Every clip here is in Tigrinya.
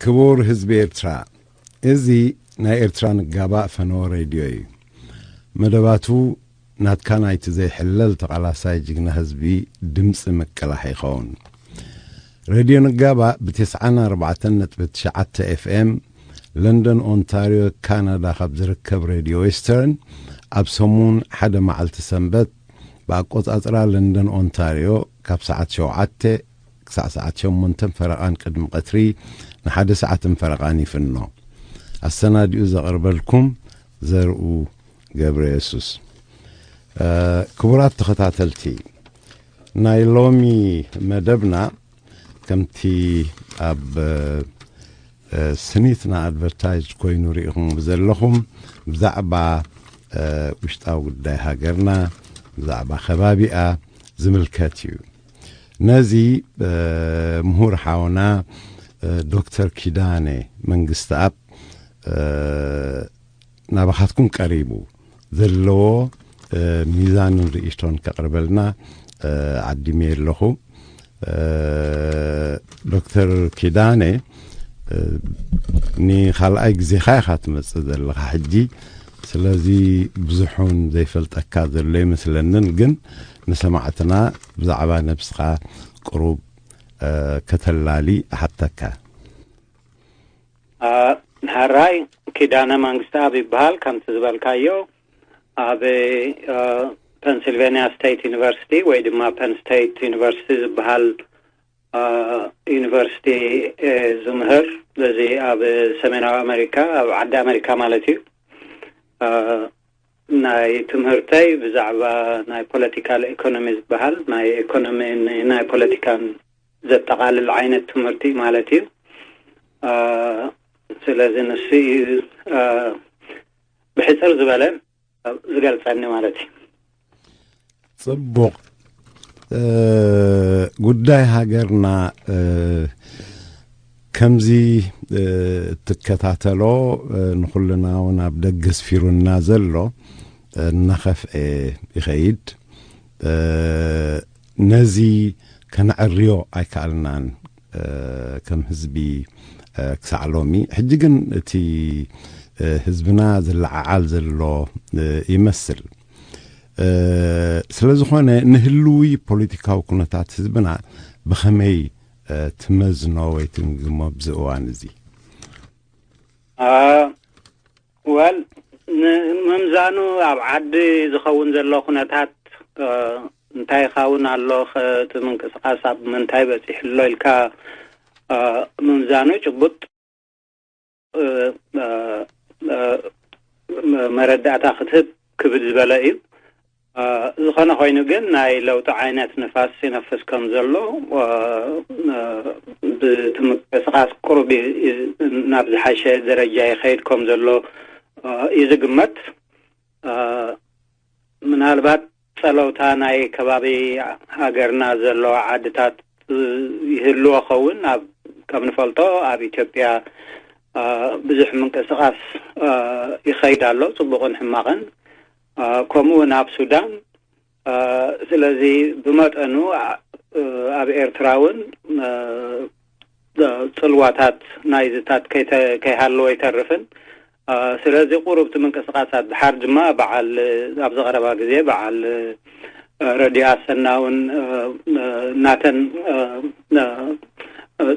ክቡር ህዝቢ ኤርትራ፣ እዚ ናይ ኤርትራ ንጋባእ ፈነወ ሬድዮ እዩ። መደባቱ ናትካ ናይቲ ዘይሕለል ተቓላሳይ ጅግና ህዝቢ ድምጺ ምቅላሕ ይኸውን። ሬድዮ ንጋባእ ብ94.9 ኤፍኤም ለንደን ኦንታርዮ ካናዳ ካብ ዝርከብ ሬድዮ ዌስተርን ኣብ ሰሙን ሓደ መዓልቲ ሰንበት ብኣቆጻጽራ ለንደን ኦንታርዮ ካብ ሰዓት ሸውዓተ ክሳዕ ሰዓት ሸሞንተን ፈረቓን ቅድሚ ቀትሪ ንሓደ ሰዓትን ፈረቓን ይፍኖ። ኣሰናዲኡ ዘቕርበልኩም ዘርኡ ገብረ የሱስ። ክቡራት ተኸታተልቲ፣ ናይ ሎሚ መደብና ከምቲ ኣብ ስኒትና ኣድቨርታይዝ ኮይኑ ርኢኹም ዘለኹም ብዛዕባ ውሽጣዊ ጉዳይ ሃገርና፣ ብዛዕባ ከባቢኣ ዝምልከት እዩ። ነዚ ምሁር ሓውና ዶክተር ኪዳነ መንግስተኣብ ናባኻትኩም ቀሪቡ ዘለዎ ሚዛንን ርእይቶን ከቕርበልና ዓዲመዮ ኣለኹ። ዶክተር ኪዳነ፣ ንኻልኣይ ግዜኻ ኢኻ ትመጽእ ዘለኻ ሕጂ። ስለዚ ብዙሕ እውን ዘይፈልጠካ ዘሎ ይመስለንን፣ ግን ንሰማዕትና ብዛዕባ ነብስኻ ቅሩብ ከተላሊ እሓተካ። ሕራይ፣ ኪዳነ መንግስተኣብ ይበሃል። ከምቲ ዝበልካዮ፣ ኣብ ፐንሲልቬንያ ስቴት ዩኒቨርሲቲ ወይ ድማ ፐን ስቴት ዩኒቨርሲቲ ዝበሃል ዩኒቨርሲቲ ዝምህር፣ እዚ ኣብ ሰሜናዊ ኣሜሪካ፣ ኣብ ዓዲ ኣሜሪካ ማለት እዩ። ናይ ትምህርተይ ብዛዕባ ናይ ፖለቲካል ኢኮኖሚ ዝበሃል ናይ ኢኮኖሚን ናይ ፖለቲካን ዘጠቓልል ዓይነት ትምህርቲ ማለት እዩ። ስለዚ ንሱ እዩ ብሕፅር ዝበለ ዝገልፀኒ ማለት እዩ። ጽቡቕ። ጉዳይ ሃገርና ከምዚ እትከታተሎ፣ ንኹልና እውን ኣብ ደገ ስፊሩና ዘሎ እናኸፍኤ ይኸይድ። ነዚ ከነዕርዮ ኣይከኣልናን። ከም ህዝቢ ክሳዕ ሎሚ። ሕጂ ግን እቲ ህዝብና ዝለዓዓል ዘሎ ይመስል። ስለዝኾነ ንህልዊ ፖለቲካዊ ኩነታት ህዝብና ብኸመይ ትመዝኖ ወይ ትግምግሞ ኣብዚ እዋን እዚ? ወል፣ ንምምዛኑ ኣብ ዓዲ ዝኸውን ዘሎ ኩነታት እንታይ ይኸውን ኣሎ፣ እቲ ምንቅስቃስ ኣብ ምንታይ በፂሑ ኣሎ ኢልካ ምምዛኑ ጭቡጥ መረዳእታ ክትህብ ክብድ ዝበለ እዩ። ዝኾነ ኮይኑ ግን ናይ ለውጢ ዓይነት ንፋስ ይነፍስ ከም ዘሎ፣ ብቲ ምንቅስቃስ ቁሩብ ናብ ዝሓሸ ደረጃ ይኸይድ ከም ዘሎ እዩ ዝግመት። ምናልባት ጸለውታ ናይ ከባቢ ሃገርና ዘለዋ ዓድታት ይህልዎ ኸውን። ኣብ ከም ንፈልጦ ኣብ ኢትዮጵያ ብዙሕ ምንቅስቃስ ይኸይድ ኣሎ፣ ጽቡቕን ሕማቕን። ከምኡ እውን ኣብ ሱዳን። ስለዚ ብመጠኑ ኣብ ኤርትራ እውን ጽልዋታት ናይዝታት ከይሃለወ ኣይተርፍን። ስለዚ ቁሩብ እቲ ምንቅስቃሳት ድሓር ድማ በዓል ኣብዚ ቀረባ ግዜ በዓል ረድዮ ኣሰና እውን ናተን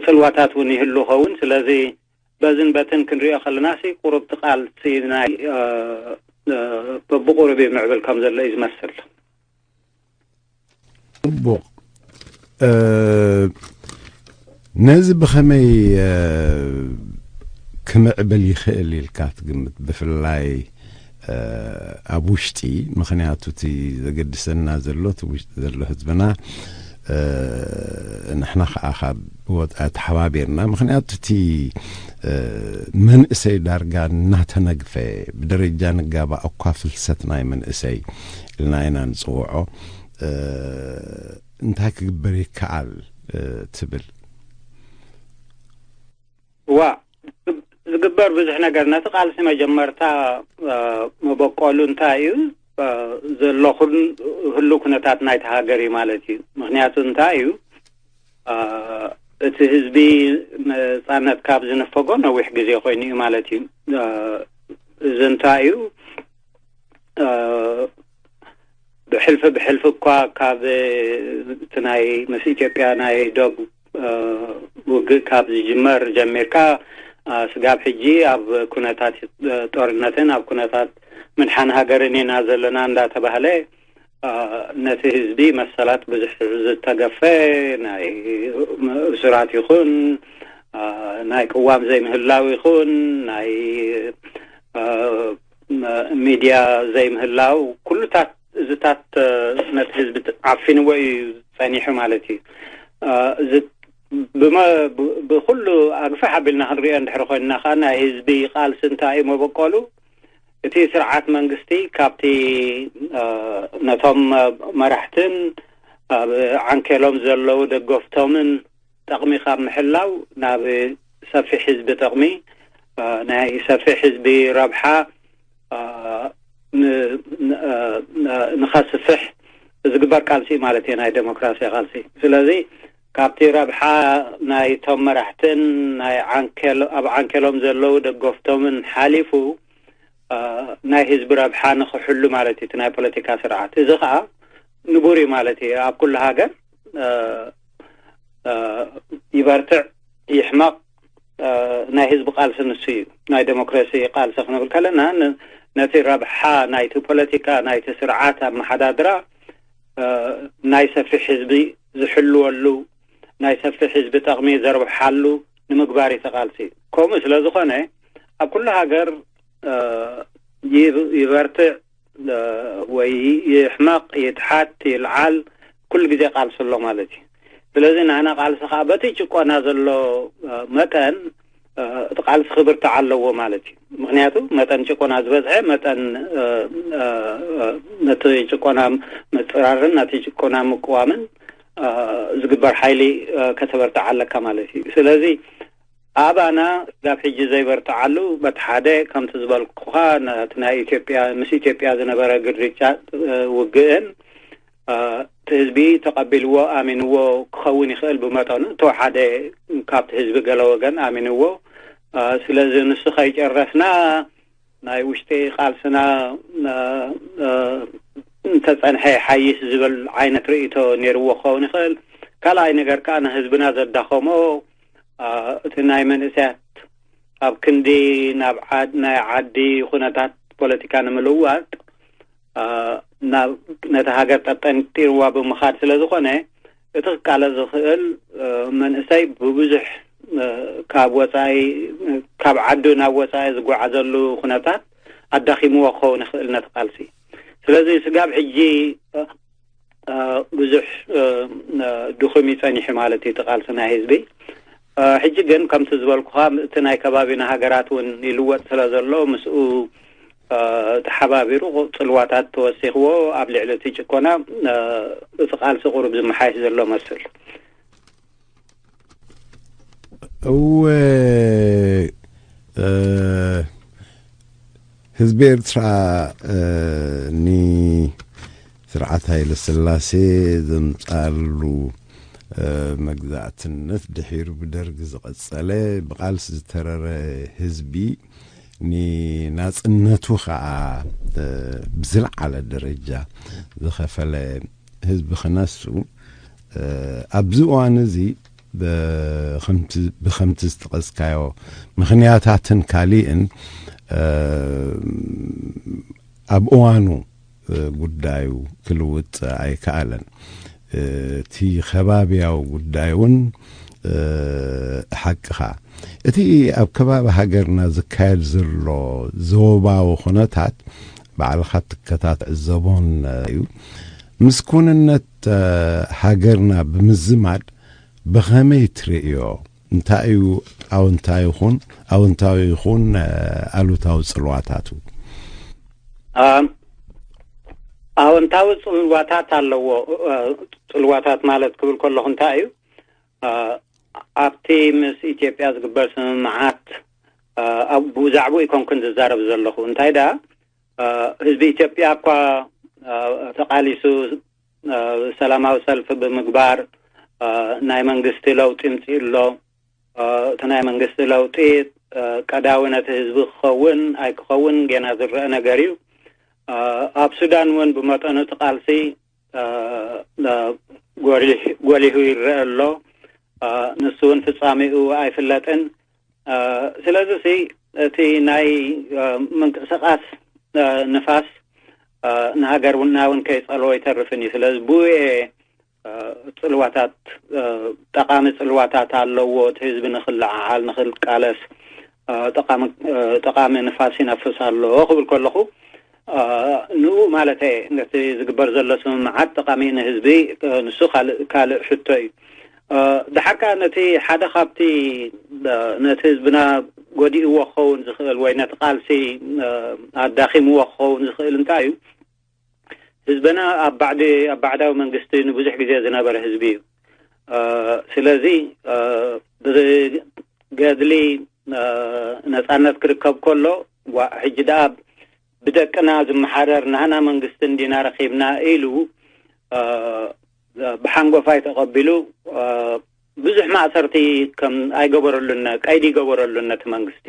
ጽልዋታት እውን ይህሉ ኸውን። ስለዚ በዝን በትን ክንሪኦ ከለና ሲ ቁሩብ እቲ ቃልሲ ናይ በብቁሩብ ይምዕብል ከም ዘሎ እዩ ዝመስል። ጽቡቕ። ነዚ ብኸመይ ክምዕብል ይኽእል ኢልካ ትግምት? ብፍላይ ኣብ ውሽጢ፣ ምኽንያቱ እቲ ዘገድሰና ዘሎ እቲ ውሽጢ ዘሎ ህዝብና፣ ንሕና ከዓ ካብ ወፃኢ ተሓባቢርና፣ ምኽንያቱ እቲ መንእሰይ ዳርጋ እናተነግፈ፣ ብደረጃ ንጋባእ እኳ ፍልሰት ናይ መንእሰይ ኢልና ኢና ንፅውዖ። እንታይ ክግበር ይከኣል ትብል? ዋ፣ ዝግበር ብዙሕ ነገር፣ ነቲ ቃልሲ መጀመርታ መበቆሉ እንታይ እዩ፣ ዘሎ ኩን ህሉ ኩነታት ናይቲ ሃገር እዩ ማለት እዩ። ምኽንያቱ እንታይ እዩ፣ እቲ ህዝቢ ነጻነት ካብ ዝነፈጎ ነዊሕ ግዜ ኮይኑ እዩ ማለት እዩ። እዚ እንታይ እዩ? ብሕልፊ ብሕልፊ እኳ ካብ እቲ ናይ ምስ ኢትዮጵያ ናይ ዶብ ውግእ ካብ ዝጅመር ጀሚርካ ስጋብ ሕጂ ኣብ ኩነታት ጦርነትን ኣብ ኩነታት ምድሓን ሃገርን ኢና ዘለና እንዳተባህለ ነቲ ህዝቢ መሰላት ብዙሕ ዝተገፈ፣ ናይ እሱራት ይኹን ናይ ቅዋም ዘይምህላው ይኹን ናይ ሚድያ ዘይምህላው፣ ኩሉታት እዚታት ነቲ ህዝቢ ዓፊንዎ እዩ ጸኒሑ ማለት እዩ። ብኩሉ ኣግፍሕ ኣቢልና ክንሪኦ እንድሕር ኮይንና ከዓ ናይ ህዝቢ ቃልሲ እንታይ እዩ መበቆሉ? እቲ ስርዓት መንግስቲ ካብቲ ነቶም መራሕትን ኣብ ዓንኬሎም ዘለዉ ደገፍቶምን ጠቕሚ ካብ ምሕላው ናብ ሰፊሕ ህዝቢ ጠቕሚ፣ ናይ ሰፊሕ ህዝቢ ረብሓ ንኸስፍሕ ዝግበር ቃልሲ ማለት እዩ፣ ናይ ዴሞክራሲ ቃልሲ። ስለዚ ካብቲ ረብሓ ናይቶም መራሕትን ናይ ዓንኬል ኣብ ዓንኬሎም ዘለዉ ደገፍቶምን ሓሊፉ ናይ ህዝቢ ረብሓ ንኽሕሉ ማለት እዩ እቲ ናይ ፖለቲካ ስርዓት። እዚ ከዓ ንቡር እዩ ማለት እዩ። ኣብ ኩሉ ሃገር ይበርትዕ ይሕመቕ ናይ ህዝቢ ቃልሲ ንሱ እዩ። ናይ ዴሞክራሲ ቃልሲ ክንብል ከለና ነቲ ረብሓ ናይቲ ፖለቲካ ናይቲ ስርዓት ኣመሓዳድራ ናይ ሰፊሕ ህዝቢ ዝሕልወሉ፣ ናይ ሰፊሕ ህዝቢ ጠቕሚ ዘርብሓሉ ንምግባር እዩ ተቓልሲ። ከምኡ ስለ ዝኾነ ኣብ ኩሉ ሃገር ይበርትዕ ወይ ይሕመቕ፣ ይትሓት፣ ይልዓል፣ ኩሉ ግዜ ቃልሲ ኣሎ ማለት እዩ። ስለዚ ንሕና ቃልሲ ከዓ በቲ ጭቆና ዘሎ መጠን እቲ ቃልሲ ክብርትዕ ኣለዎ ማለት እዩ። ምክንያቱ መጠን ጭቆና ዝበዝሐ መጠን ነቲ ጭቆና ምፅራርን ነቲ ጭቆና ምቅዋምን ዝግበር ሓይሊ ከተበርትዕ ኣለካ ማለት እዩ። ስለዚ ኣባና ካብ ሕጂ ዘይበርትዓሉ በቲ ሓደ ከምቲ ዝበልኩኻ ነቲ ናይ ኢትዮጵያ ምስ ኢትዮጵያ ዝነበረ ግርጫ ውግእን እቲ ህዝቢ ተቐቢልዎ ኣሚንዎ ክኸውን ይኽእል ብመጠኑ እተወሓደ ካብቲ ህዝቢ ገለ ወገን ኣሚንዎ። ስለዚ ንሱ ከይጨረስና ናይ ውሽጢ ቃልስና እንተጸንሐ ይሓይሽ ዝብል ዓይነት ርእይቶ ነይርዎ ክኸውን ይኽእል። ካልኣይ ነገር ከኣ ንህዝብና ዘዳኸሞ እቲ ናይ መንእሰያት ኣብ ክንዲ ናብ ናይ ዓዲ ኩነታት ፖለቲካ ንምልዋጥ ናብ ነቲ ሃገር ጠጠንጢርዋ ብምኻድ ስለ ዝኾነ እቲ ክቃለስ ዝኽእል መንእሰይ ብብዙሕ ካብ ወፃኢ ካብ ዓዱ ናብ ወፃኢ ዝጓዓዘሉ ኩነታት ኣዳኺምዎ ክኸውን ይኽእል ነቲ ቃልሲ። ስለዚ ስጋብ ሕጂ ብዙሕ ድኹም ይጸኒሑ ማለት እዩ እቲ ቃልሲ ናይ ህዝቢ። ሕጂ ግን ከምቲ ዝበልኩኻ እቲ ናይ ከባቢና ሃገራት እውን ይልወጥ ስለ ዘሎ ምስኡ ተሓባቢሩ ጽልዋታት ተወሲኽዎ ኣብ ልዕሊ እቲ ጭቆና እቲ ቃልሲ ቁሩብ ዝመሓየሽ ዘሎ መስል። እወ ህዝቢ ኤርትራ ንስርዓት ሃይለ ስላሴ ዘምጻሉ መግዛእትነት ድሒሩ ብደርግ ዝቐጸለ ብቃልሲ ዝተረረ ህዝቢ ንናጽነቱ ከዓ ብዝለዓለ ደረጃ ዝኸፈለ ህዝቢ ክነሱ ኣብዚ እዋን እዚ ብከምቲ ዝጠቐስካዮ ምኽንያታትን ካሊእን ኣብ እዋኑ ጉዳዩ ክልውጥ ኣይከኣለን። እቲ ከባብያዊ ጉዳይ እውን ሓቅኻ እቲ ኣብ ከባቢ ሃገርና ዝካየድ ዘሎ ዞባዊ ኩነታት ባዕልኻ ትከታተል ትዕዘቦን እዩ። ምስ ኩንነት ሃገርና ብምዝማድ ብኸመይ ትርእዮ? እንታይ እዩ ኣወንታ ይኹን ኣወንታዊ ይኹን ኣሉታዊ ጽልዋታቱ? ኣወንታዊ ጽልዋታት ኣለዎ። ጽልዋታት ማለት ክብል ከለኹ እንታይ እዩ ኣብቲ ምስ ኢትዮጵያ ዝግበር ስምምዓት ብዛዕባኡ ኣይኮንኩን ዝዛረብ ዘለኹ። እንታይ ደኣ ህዝቢ ኢትዮጵያ እኳ ተቓሊሱ ሰላማዊ ሰልፊ ብምግባር እ፣ ናይ መንግስቲ ለውጢ ምፅኡ ኣሎ። እ፣ እቲ ናይ መንግስቲ ለውጢ፣ እ፣ ቀዳዊ ነቲ ህዝቢ ክኸውን ኣይክኸውን ጌና ዝረአ ነገር እዩ። እ፣ ኣብ ሱዳን እውን ብመጠኑ እቲ ቃልሲ፣ እ፣ እ፣ ጎሊህ-፣ ጎሊሁ ይረአ ኣሎ። እ፣ ንሱ እውን ፍጻሜኡ ኣይፍለጥን። እ፣ ስለዚ ሲ እቲ ናይ፣ እ፣ ምንቅስቃስ፣ እ፣ ንፋስ፣ እ፣ ንሃገርና እውን ከይጸልዎ ኣይተርፍን እዩ። ስለዚ ብኡ እየ፣ እ፣ ጽልዋታት፣ እ፣ ጠቓሚ ጽልዋታት ኣለዎ፣ እቲ ህዝቢ ንኽለዓዓል፣ ንኽቃለስ፣ እ፣ ጠቓሚ፣ እ፣ ጠቓሚ ንፋስ ይነፍስ ኣሎ ክብል ከለኹ፣ እ፣ ንኡ ማለት እየ። ነቲ ዝግበር ዘሎ ስምምዓት ጠቓሚ ንህዝቢ፣ እ፣ ንሱ ካልእ፣ ካልእ ሕቶ እዩ። እ፣ ደሓር ከኣ ነቲ ሓደ ካብቲ፣ እ፣ ነቲ ህዝብና ጎዲእዎ ክኸውን ዝኽእል ወይ ነቲ ቃልሲ፣ እ፣ ኣዳኺምዎ ክኸውን ዝኽእል እንታይ እዩ? ህዝብና ኣብ ባዕዲ፣ ኣብ ባዕዳዊ መንግስቲ ንብዙሕ ግዜ ዝነበረ ህዝቢ እዩ። እ፣ ስለዚ፣ እ፣ ብገድሊ፣ እ፣ ነጻነት ክርከብ ከሎ፣ ዋ-፣ ሕጂ ደኣ ብደቅና ዝመሓደር ናህና መንግስቲ እንዲና ረኺብና ኢሉ፣ እ፣ ብሓንጎፋይ ተቐቢሉ፣ እ፣ ብዙሕ ማእሰርቲ ከም ኣይገበረሉን፣ ቀይዲ ይገበረሉን ነቲ መንግስቲ።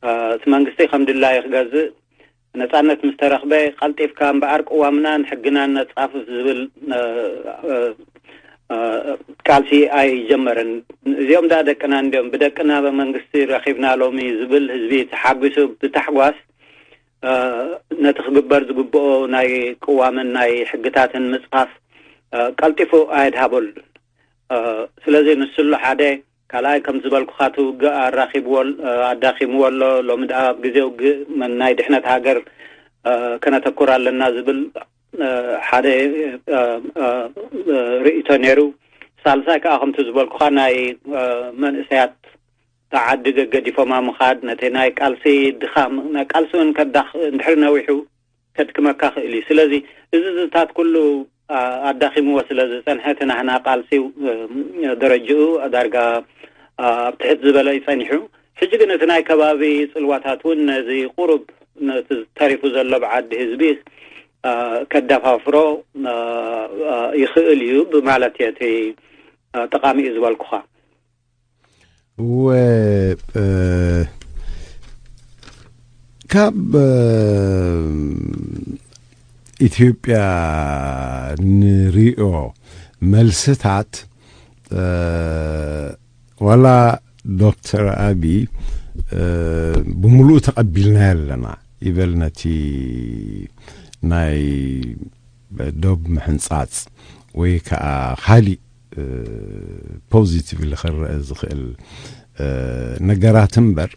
እ፣ እቲ መንግስቲ ከም ድላዩ ክገዝእ፣ ነጻነት ምስ ተረኽበ ቀልጢፍካ እምበኣር ቅዋምናን ሕግናን ነጻፍፍ ዝብል፣ እ፣ እ፣ እ፣ ቃልሲ ኣይጀመረን። እዚኦም ደኣ ደቅና እንዲዮም፣ ብደቅና መንግስቲ ረኺብና ሎሚ ዝብል ህዝቢ ተሓጒሱ ብታሕጓስ፣ እ፣ ነቲ ክግበር ዝግብኦ ናይ ቅዋምን ናይ ሕግታትን ምጽፋፍ፣ እ፣ ቀልጢፉ ኣየድሃበሉን። እ፣ ስለዚ ንሱ ኣሎ ሓደ። ካልኣይ፣ ከም ዝበልኩኻ፣ እቲ ውግእ ኣራኺብዎ ኣ-፣ ኣዳኺምዎ ኣሎ። ሎሚ ደኣ ኣብ ግዜ ውግእ መን ናይ ድሕነት ሃገር፣ እ፣ ከነተኩር ኣለና ዝብል፣ እ፣ ሓደ፣ እ፣ እ፣ እ፣ ርእይቶ ነይሩ። ሳልሳይ ከኣ፣ ከምቲ ዝበልኩኻ፣ ናይ፣ እ፣ መንእሰያት እታ ዓዲ ገገዲፎማ ምኻድ፣ ነቲ ናይ ቃልሲ ድኻም፣ ናይ ቃልሲ እውን ከዳኽ-፣ እንድሕር ነዊሑ ከድክመካ ክእል እዩ። ስለዚ እዚ ዝታት ኩሉ፣ ኣ-፣ ኣዳኺምዎ ስለ ዝጸንሐ፣ እቲ ናህና ቃልሲ፣ እ፣ ደረጅኡ ዳርጋ፣ ኣ-፣ ኣብ ትሕት ዝበለ እዩ ጸኒሑ። ሕጂ ግን እቲ ናይ ከባቢ ጽልዋታት እውን ነዚ ቁሩብ ነቲ ተሪፉ ዘሎ ብዓዲ ህዝቢ፣ ኣ፣ ከደፋፍሮ፣ ኣ፣ ኣ፣ ይኽእል እዩ ብማለት እየ እቲ፣ ኣ፣ ጠቓሚ እዩ ዝበልኩኻ። እወ፣ እ፣ ካብ፣ እ፣ ኢትዮጵያ ንሪኦ መልስታት፣ እ፣ ዋላ ዶክተር ኣቢ፣ እ፣ ብምሉኡ ተቐቢልናዮ ኣለና ይበል፣ ነቲ ናይ ዶብ ምሕንጻጽ ወይ ከኣ ካሊእ፣ እ፣ ፖዚቲቭሊ ክረአ ዝኽእል፣ እ፣ ነገራት እምበር፣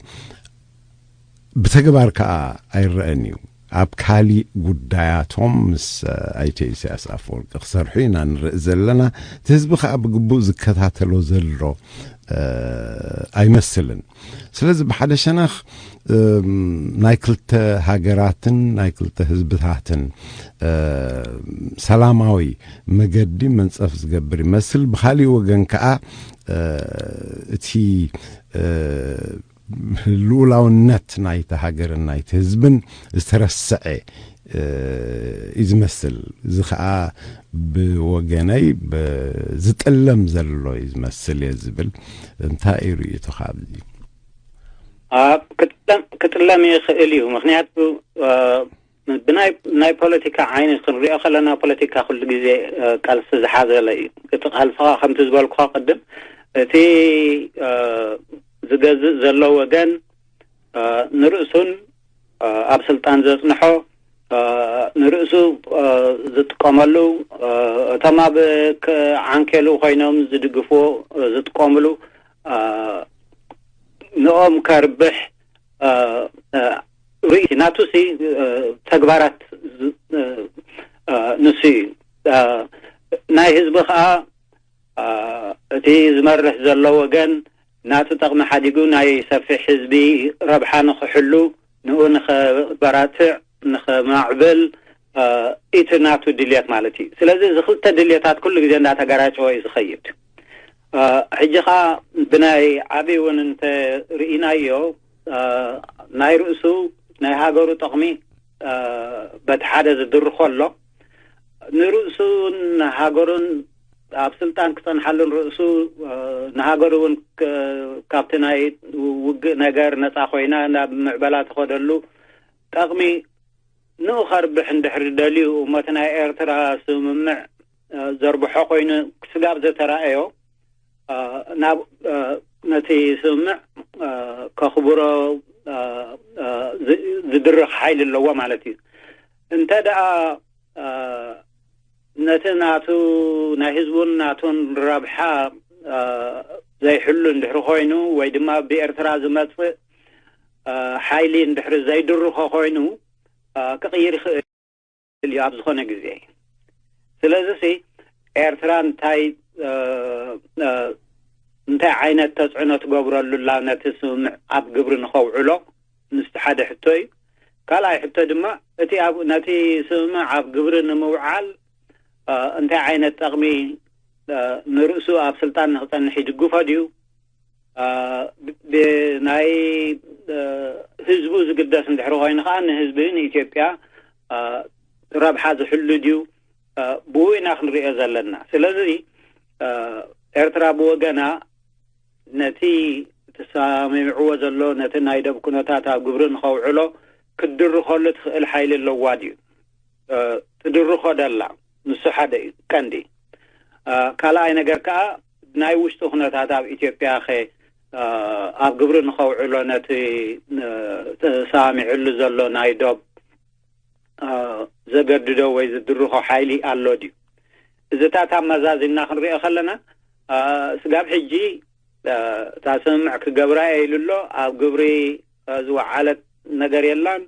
ብተግባር ከኣ ኣይረአን እዩ። ኣብ ካሊእ ጉዳያቶም ምስ፣ እ፣ ኣይተ ኢሳያስ ኣፈወርቂ ክሰርሑ ኢና ንርኢ ዘለና። እቲ ህዝቢ ከኣ ብግቡእ ዝከታተሎ ዘሎ፣ እ፣ ኣይመስልን። ስለዚ ብሓደ ሸነኽ፣ እም፣ ናይ ክልተ ሃገራትን ናይ ክልተ ህዝብታትን፣ እ፣ ሰላማዊ መገዲ መንጸፍ ዝገብር ይመስል። ብኻሊእ ወገን ከኣ፣ እ፣ እቲ፣ እ፣ ልኡላውነት ናይቲ ሃገርን ናይቲ ህዝብን ዝተረስዐ፣ እ፣ እዩ ዝመስል። እዚ ኸኣ ብወገነይ ብ-፣ ዝጥለም ዘሎ እዩ ዝመስል እየ ዝብል። እንታይ እዩ ርእይቶኻ ኣብዚ? ኣ፣ ክጥለም፣ ክጥለም ይኽእል እዩ። ምኽንያቱ፣ እ፣ ብናይ፣ ናይ ፖለቲካ ዓይኒ ክንሪኦ ከለና፣ ፖለቲካ ኩሉ ግዜ፣ እ፣ ቃልሲ ዝሓዘለ እዩ። እቲ ቃልሲ ኸኣ ከምቲ ዝበልኩኻ ቅድም፣ እቲ፣ እ፣ ዝገዝእ ዘሎ ወገን፣ እ፣ ንርእሱን፣ እ፣ ኣብ ስልጣን ዘጽንሖ፣ እ፣ ንርእሱ፣ እ፣ ዝጥቀመሉ፣ እ፣ እቶም ኣብ ክ-፣ ዓንኬሉ ኮይኖም ዝድግፍዎ፣ እ፣ ዝጥቀምሉ፣ እ፣ ንኦም ከርብሕ፣ እ፣ እ፣ ርእይቲ ናቱ ሲ፣ እ፣ ተግባራት ዝ-፣ እ፣ እ፣ ንሱ እዩ። እ፣ ናይ ህዝቢ ኸኣ፣ እ፣ እቲ ዝመርሕ ዘሎ ወገን ናቱ ጠቕሚ ሓዲጉ ናይ ሰፊሕ ህዝቢ ረብሓ ንኽሕሉ፣ ንኡ ንኸበራትዕ፣ ንኸማዕብል፣ እ፣ እቲ ናቱ ድልየት ማለት እዩ። ስለዚ እዚ ክልተ ድልየታት ኩሉ ግዜ እንዳተገራጨወ እዩ ዝኸይድ። እ፣ ሕጂ ኸኣ ብናይ ዓቢ እውን እንተ ርኢናዮ፣ እ፣ ናይ ርእሱ ናይ ሃገሩ ጥቕሚ፣ እ፣ በቲ ሓደ ዝድርኾ ኣሎ። ንርእሱን ሃገሩን ኣብ ስልጣን ክጸንሓሉን ርእሱ ንሃገሩ እውን ካብቲ ናይ ውግእ ነገር ነጻ ኮይና ናብ ምዕበላ ትኸደሉ ጠቕሚ ንኡ ከርብሕ እንድሕር ደልዩ እሞ እቲ ናይ ኤርትራ ስምምዕ ዘርብሖ ኮይኑ ስጋብ ዘተራእዮ ናብ ነቲ ስምምዕ ከኽብሮ ዝድርኽ ሓይሊ ኣለዎ ማለት እዩ። እንተ ደኣ ነቲ ናቱ ናይ ህዝቡን ናቱን ረብሓ ዘይሕሉ እንድሕሪ ኮይኑ ወይ ድማ ብኤርትራ ዝመጽእ ሓይሊ እንድሕሪ ዘይድርኾ ኮይኑ ክቕይር ይኽእል እዩ ኣብ ዝኾነ ግዜ። ስለዚ ሲ ኤርትራ እንታይ እንታይ ዓይነት ተጽዕኖ ትገብረሉ ኣላ ነቲ ስምምዕ ኣብ ግብሪ ንኸውዕሎ? ንሱ ሓደ ሕቶ እዩ። ካልኣይ ሕቶ ድማ እቲ ኣብ ነቲ ስምምዕ ኣብ ግብሪ ንምውዓል እንታይ ዓይነት ጠቕሚ ንርእሱ ኣብ ስልጣን ንክጸንሕ ይድግፎ ድዩ? ብናይ ህዝቡ ዝግደስ እንድሕሪ ኮይኑ ከዓ ንህዝቢ ንኢትዮጵያ ረብሓ ዝሕሉ ድዩ? ብኡ ኢና ክንሪኦ ዘለና። ስለዚ ኤርትራ ብወገና ነቲ ተሰሚምዕዎ ዘሎ ነቲ ናይ ደብ ኩነታት ኣብ ግብሪ ንኸውዕሎ ክትድርኸሉ ትኽእል ሓይሊ ኣለዋ ድዩ? ትድርኾ ደላ ንሱ ሓደ እዩ ቀንዲ። ካልኣይ ነገር ከዓ ናይ ውሽጢ ኩነታት ኣብ ኢትዮጵያ ኸ ኣብ ግብሪ ንኸውዕሎ ነቲ ተሰማሚዕሉ ዘሎ ናይ ዶብ ዘገድዶ ወይ ዝድርኾ ሓይሊ ኣሎ ድዩ? እዚታት ኣመዛዚና ክንሪኦ ከለና ስጋብ ሕጂ እታ ስምምዕ ክገብራ እየ ኢሉ ኣሎ። ኣብ ግብሪ ዝወዓለት ነገር የላን።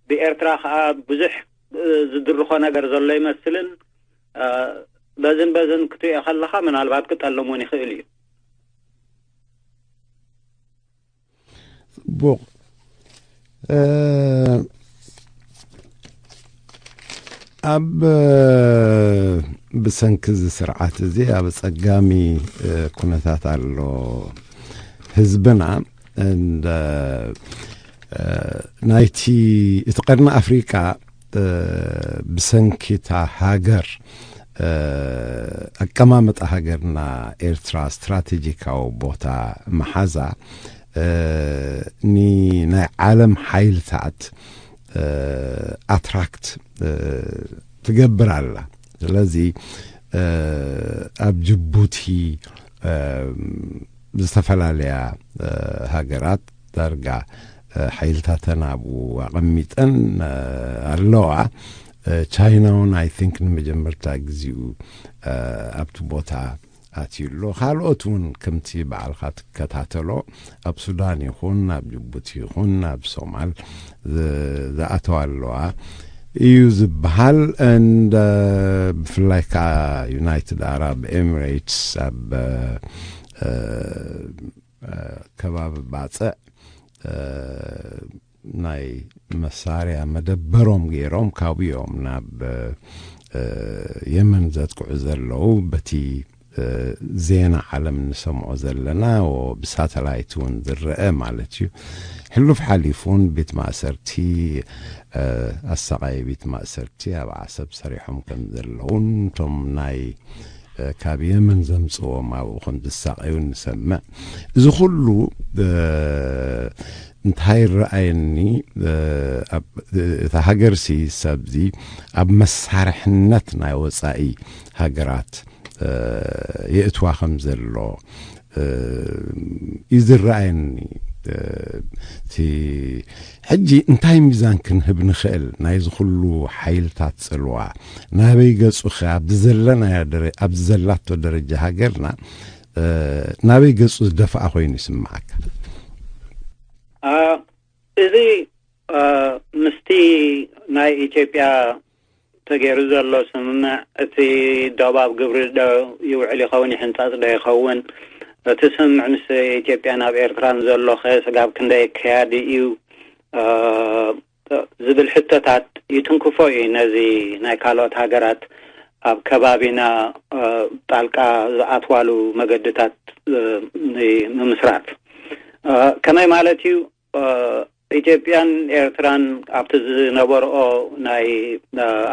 ብኤርትራ ከዓ ብዙሕ ዝድርኾ ነገር ዘሎ ይመስልን በዝን በዝን ክትሪኦ ከለኻ ምናልባት ክጠልም እውን ይኽእል እዩ። ጽቡቕ። ኣብ ብሰንኪ እዚ ስርዓት እዚ ኣብ ጸጋሚ ኩነታት ኣሎ ህዝብና። እንደ ናይቲ እቲ ቀርኒ ኣፍሪቃ ብሰንኪ እታ ሃገር ኣቀማምጣ ሃገርና ኤርትራ ስትራቴጂካዊ ቦታ መሓዛ ንናይ ዓለም ሓይልታት ኣትራክት ትገብር ኣላ። ስለዚ ኣብ ጅቡቲ ዝተፈላለያ ሃገራት ዳርጋ ሓይልታተን ኣብኡ ኣቐሚጠን ኣለዋ። ቻይና እውን ኣይ ቲንክ ንመጀመርታ ግዜኡ ኣብቲ ቦታ ኣትዩ ኣሎ። ካልኦት እውን ከምቲ በዓልካ ትከታተሎ ኣብ ሱዳን ይኹን ኣብ ጅቡቲ ይኹን ኣብ ሶማል ዝኣተዋ ኣለዋ እዩ ዝበሃል። እንደ ብፍላይ ከዓ ዩናይትድ ኣራብ ኤሚሬትስ ኣብ ከባቢ ባፅዕ ናይ መሳርያ መደበሮም ገይሮም ካብኡ እዮም ናብ የመን ዘጥቅዑ ዘለዉ። በቲ ዜና ዓለም እንሰምዖ ዘለና ብሳተላይት እውን ዝረአ ማለት እዩ። ሕሉፍ ሓሊፉን ቤት ማእሰርቲ ኣሳቃይ ቤት ማእሰርቲ ኣብ ዓሰብ ሰሪሖም ከም ዘለውን እቶም ናይ ካብ የመን ዘምፅዎም ኣብኡ ከም ዝሳቀዩ ንሰምዕ። እዚ ኩሉ እንታይ ይረኣየኒ? እታ ሃገር ሲ ሰብዚ ኣብ መሳርሕነት ናይ ወፃኢ ሃገራት የእትዋ ከም ዘሎ እዩ ዝረኣየኒ። እቲ ሕጂ እንታይ ሚዛን ክንህብ ንኽእል ናይዚ ኩሉ ሓይልታት ፅልዋ ናበይ ገፁ ኸ ኣብዚ ዘለናዮ ደረ- ኣብዚ ዘላቶ ደረጃ ሃገርና ናበይ ገፁ ዝደፍኣ ኮይኑ ይስምዓካ? እዚ ምስቲ ናይ ኢትዮጵያ ተገይሩ ዘሎ ስምምዕ እቲ ዶብ ኣብ ግብሪ ዶ ይውዕል ይኸውን ይሕንፃፅ ዶ ይኸውን፣ እቲ ስምምዕ ምስ ኢትዮጵያን ኣብ ኤርትራን ዘሎ ከ ስጋብ ክንደይ ክያዲ እዩ ዝብል ሕቶታት ይትንክፎ እዩ። ነዚ ናይ ካልኦት ሃገራት ኣብ ከባቢና ጣልቃ ዝኣትዋሉ መገድታት ንምስራት ከመይ ማለት እዩ? ኢትዮጵያን ኤርትራን ኣብቲ ዝነበርኦ ናይ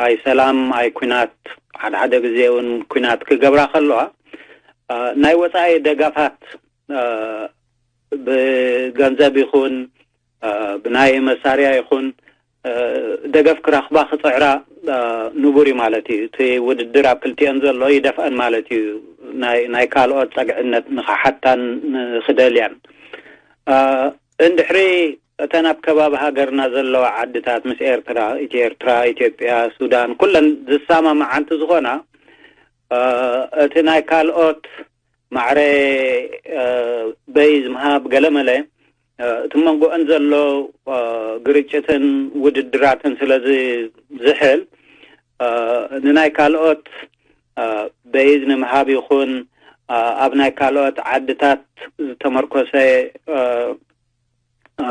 ኣይ ሰላም ኣይ ኩናት ሓደ ሓደ ግዜ እውን ኲናት ክገብራ ከለዋ፣ እ፣ ናይ ወጻኢ ደገፋት፣ እ፣ ብገንዘብ ይኹን፣ እ፣ ብናይ መሳርያ ይኹን፣ እ፣ ደገፍ ክረኽባ ክጽዕራ፣ እ፣ ንቡር እዩ ማለት እዩ። እቲ ውድድር ኣብ ክልቲአን ዘሎ ይደፍአን ማለት እዩ። ናይ፣ ናይ ካልኦት ጸግዕነት ንኽሓታን ንኽደልያን። እ፣ እንድሕሪ እተን ኣብ ከባቢ ሃገርና ዘለዋ ዓድታት ምስ ኤርትራ፣ ኢትዮ ኤርትራ፣ ኢትዮጵያ፣ ሱዳን፣ ኩለን ዝሰማማዓ እንትዝኾና፣ እ፣ እቲ ናይ ካልኦት ማዕረ፣ እ፣ በይዝ ምሃብ ገለመለ፣ እ፣ እቲ መንጎአን ዘሎ፣ እ፣ ግርጭትን ውድድራትን ስለ ዝዝሕል፣ እ፣ ንናይ ካልኦት፣ እ፣ በይዝ ንምሃብ ይኹን፣ እ፣ ኣብ ናይ ካልኦት ዓድታት ዝተመርኮሰ፣ እ፣ እ፣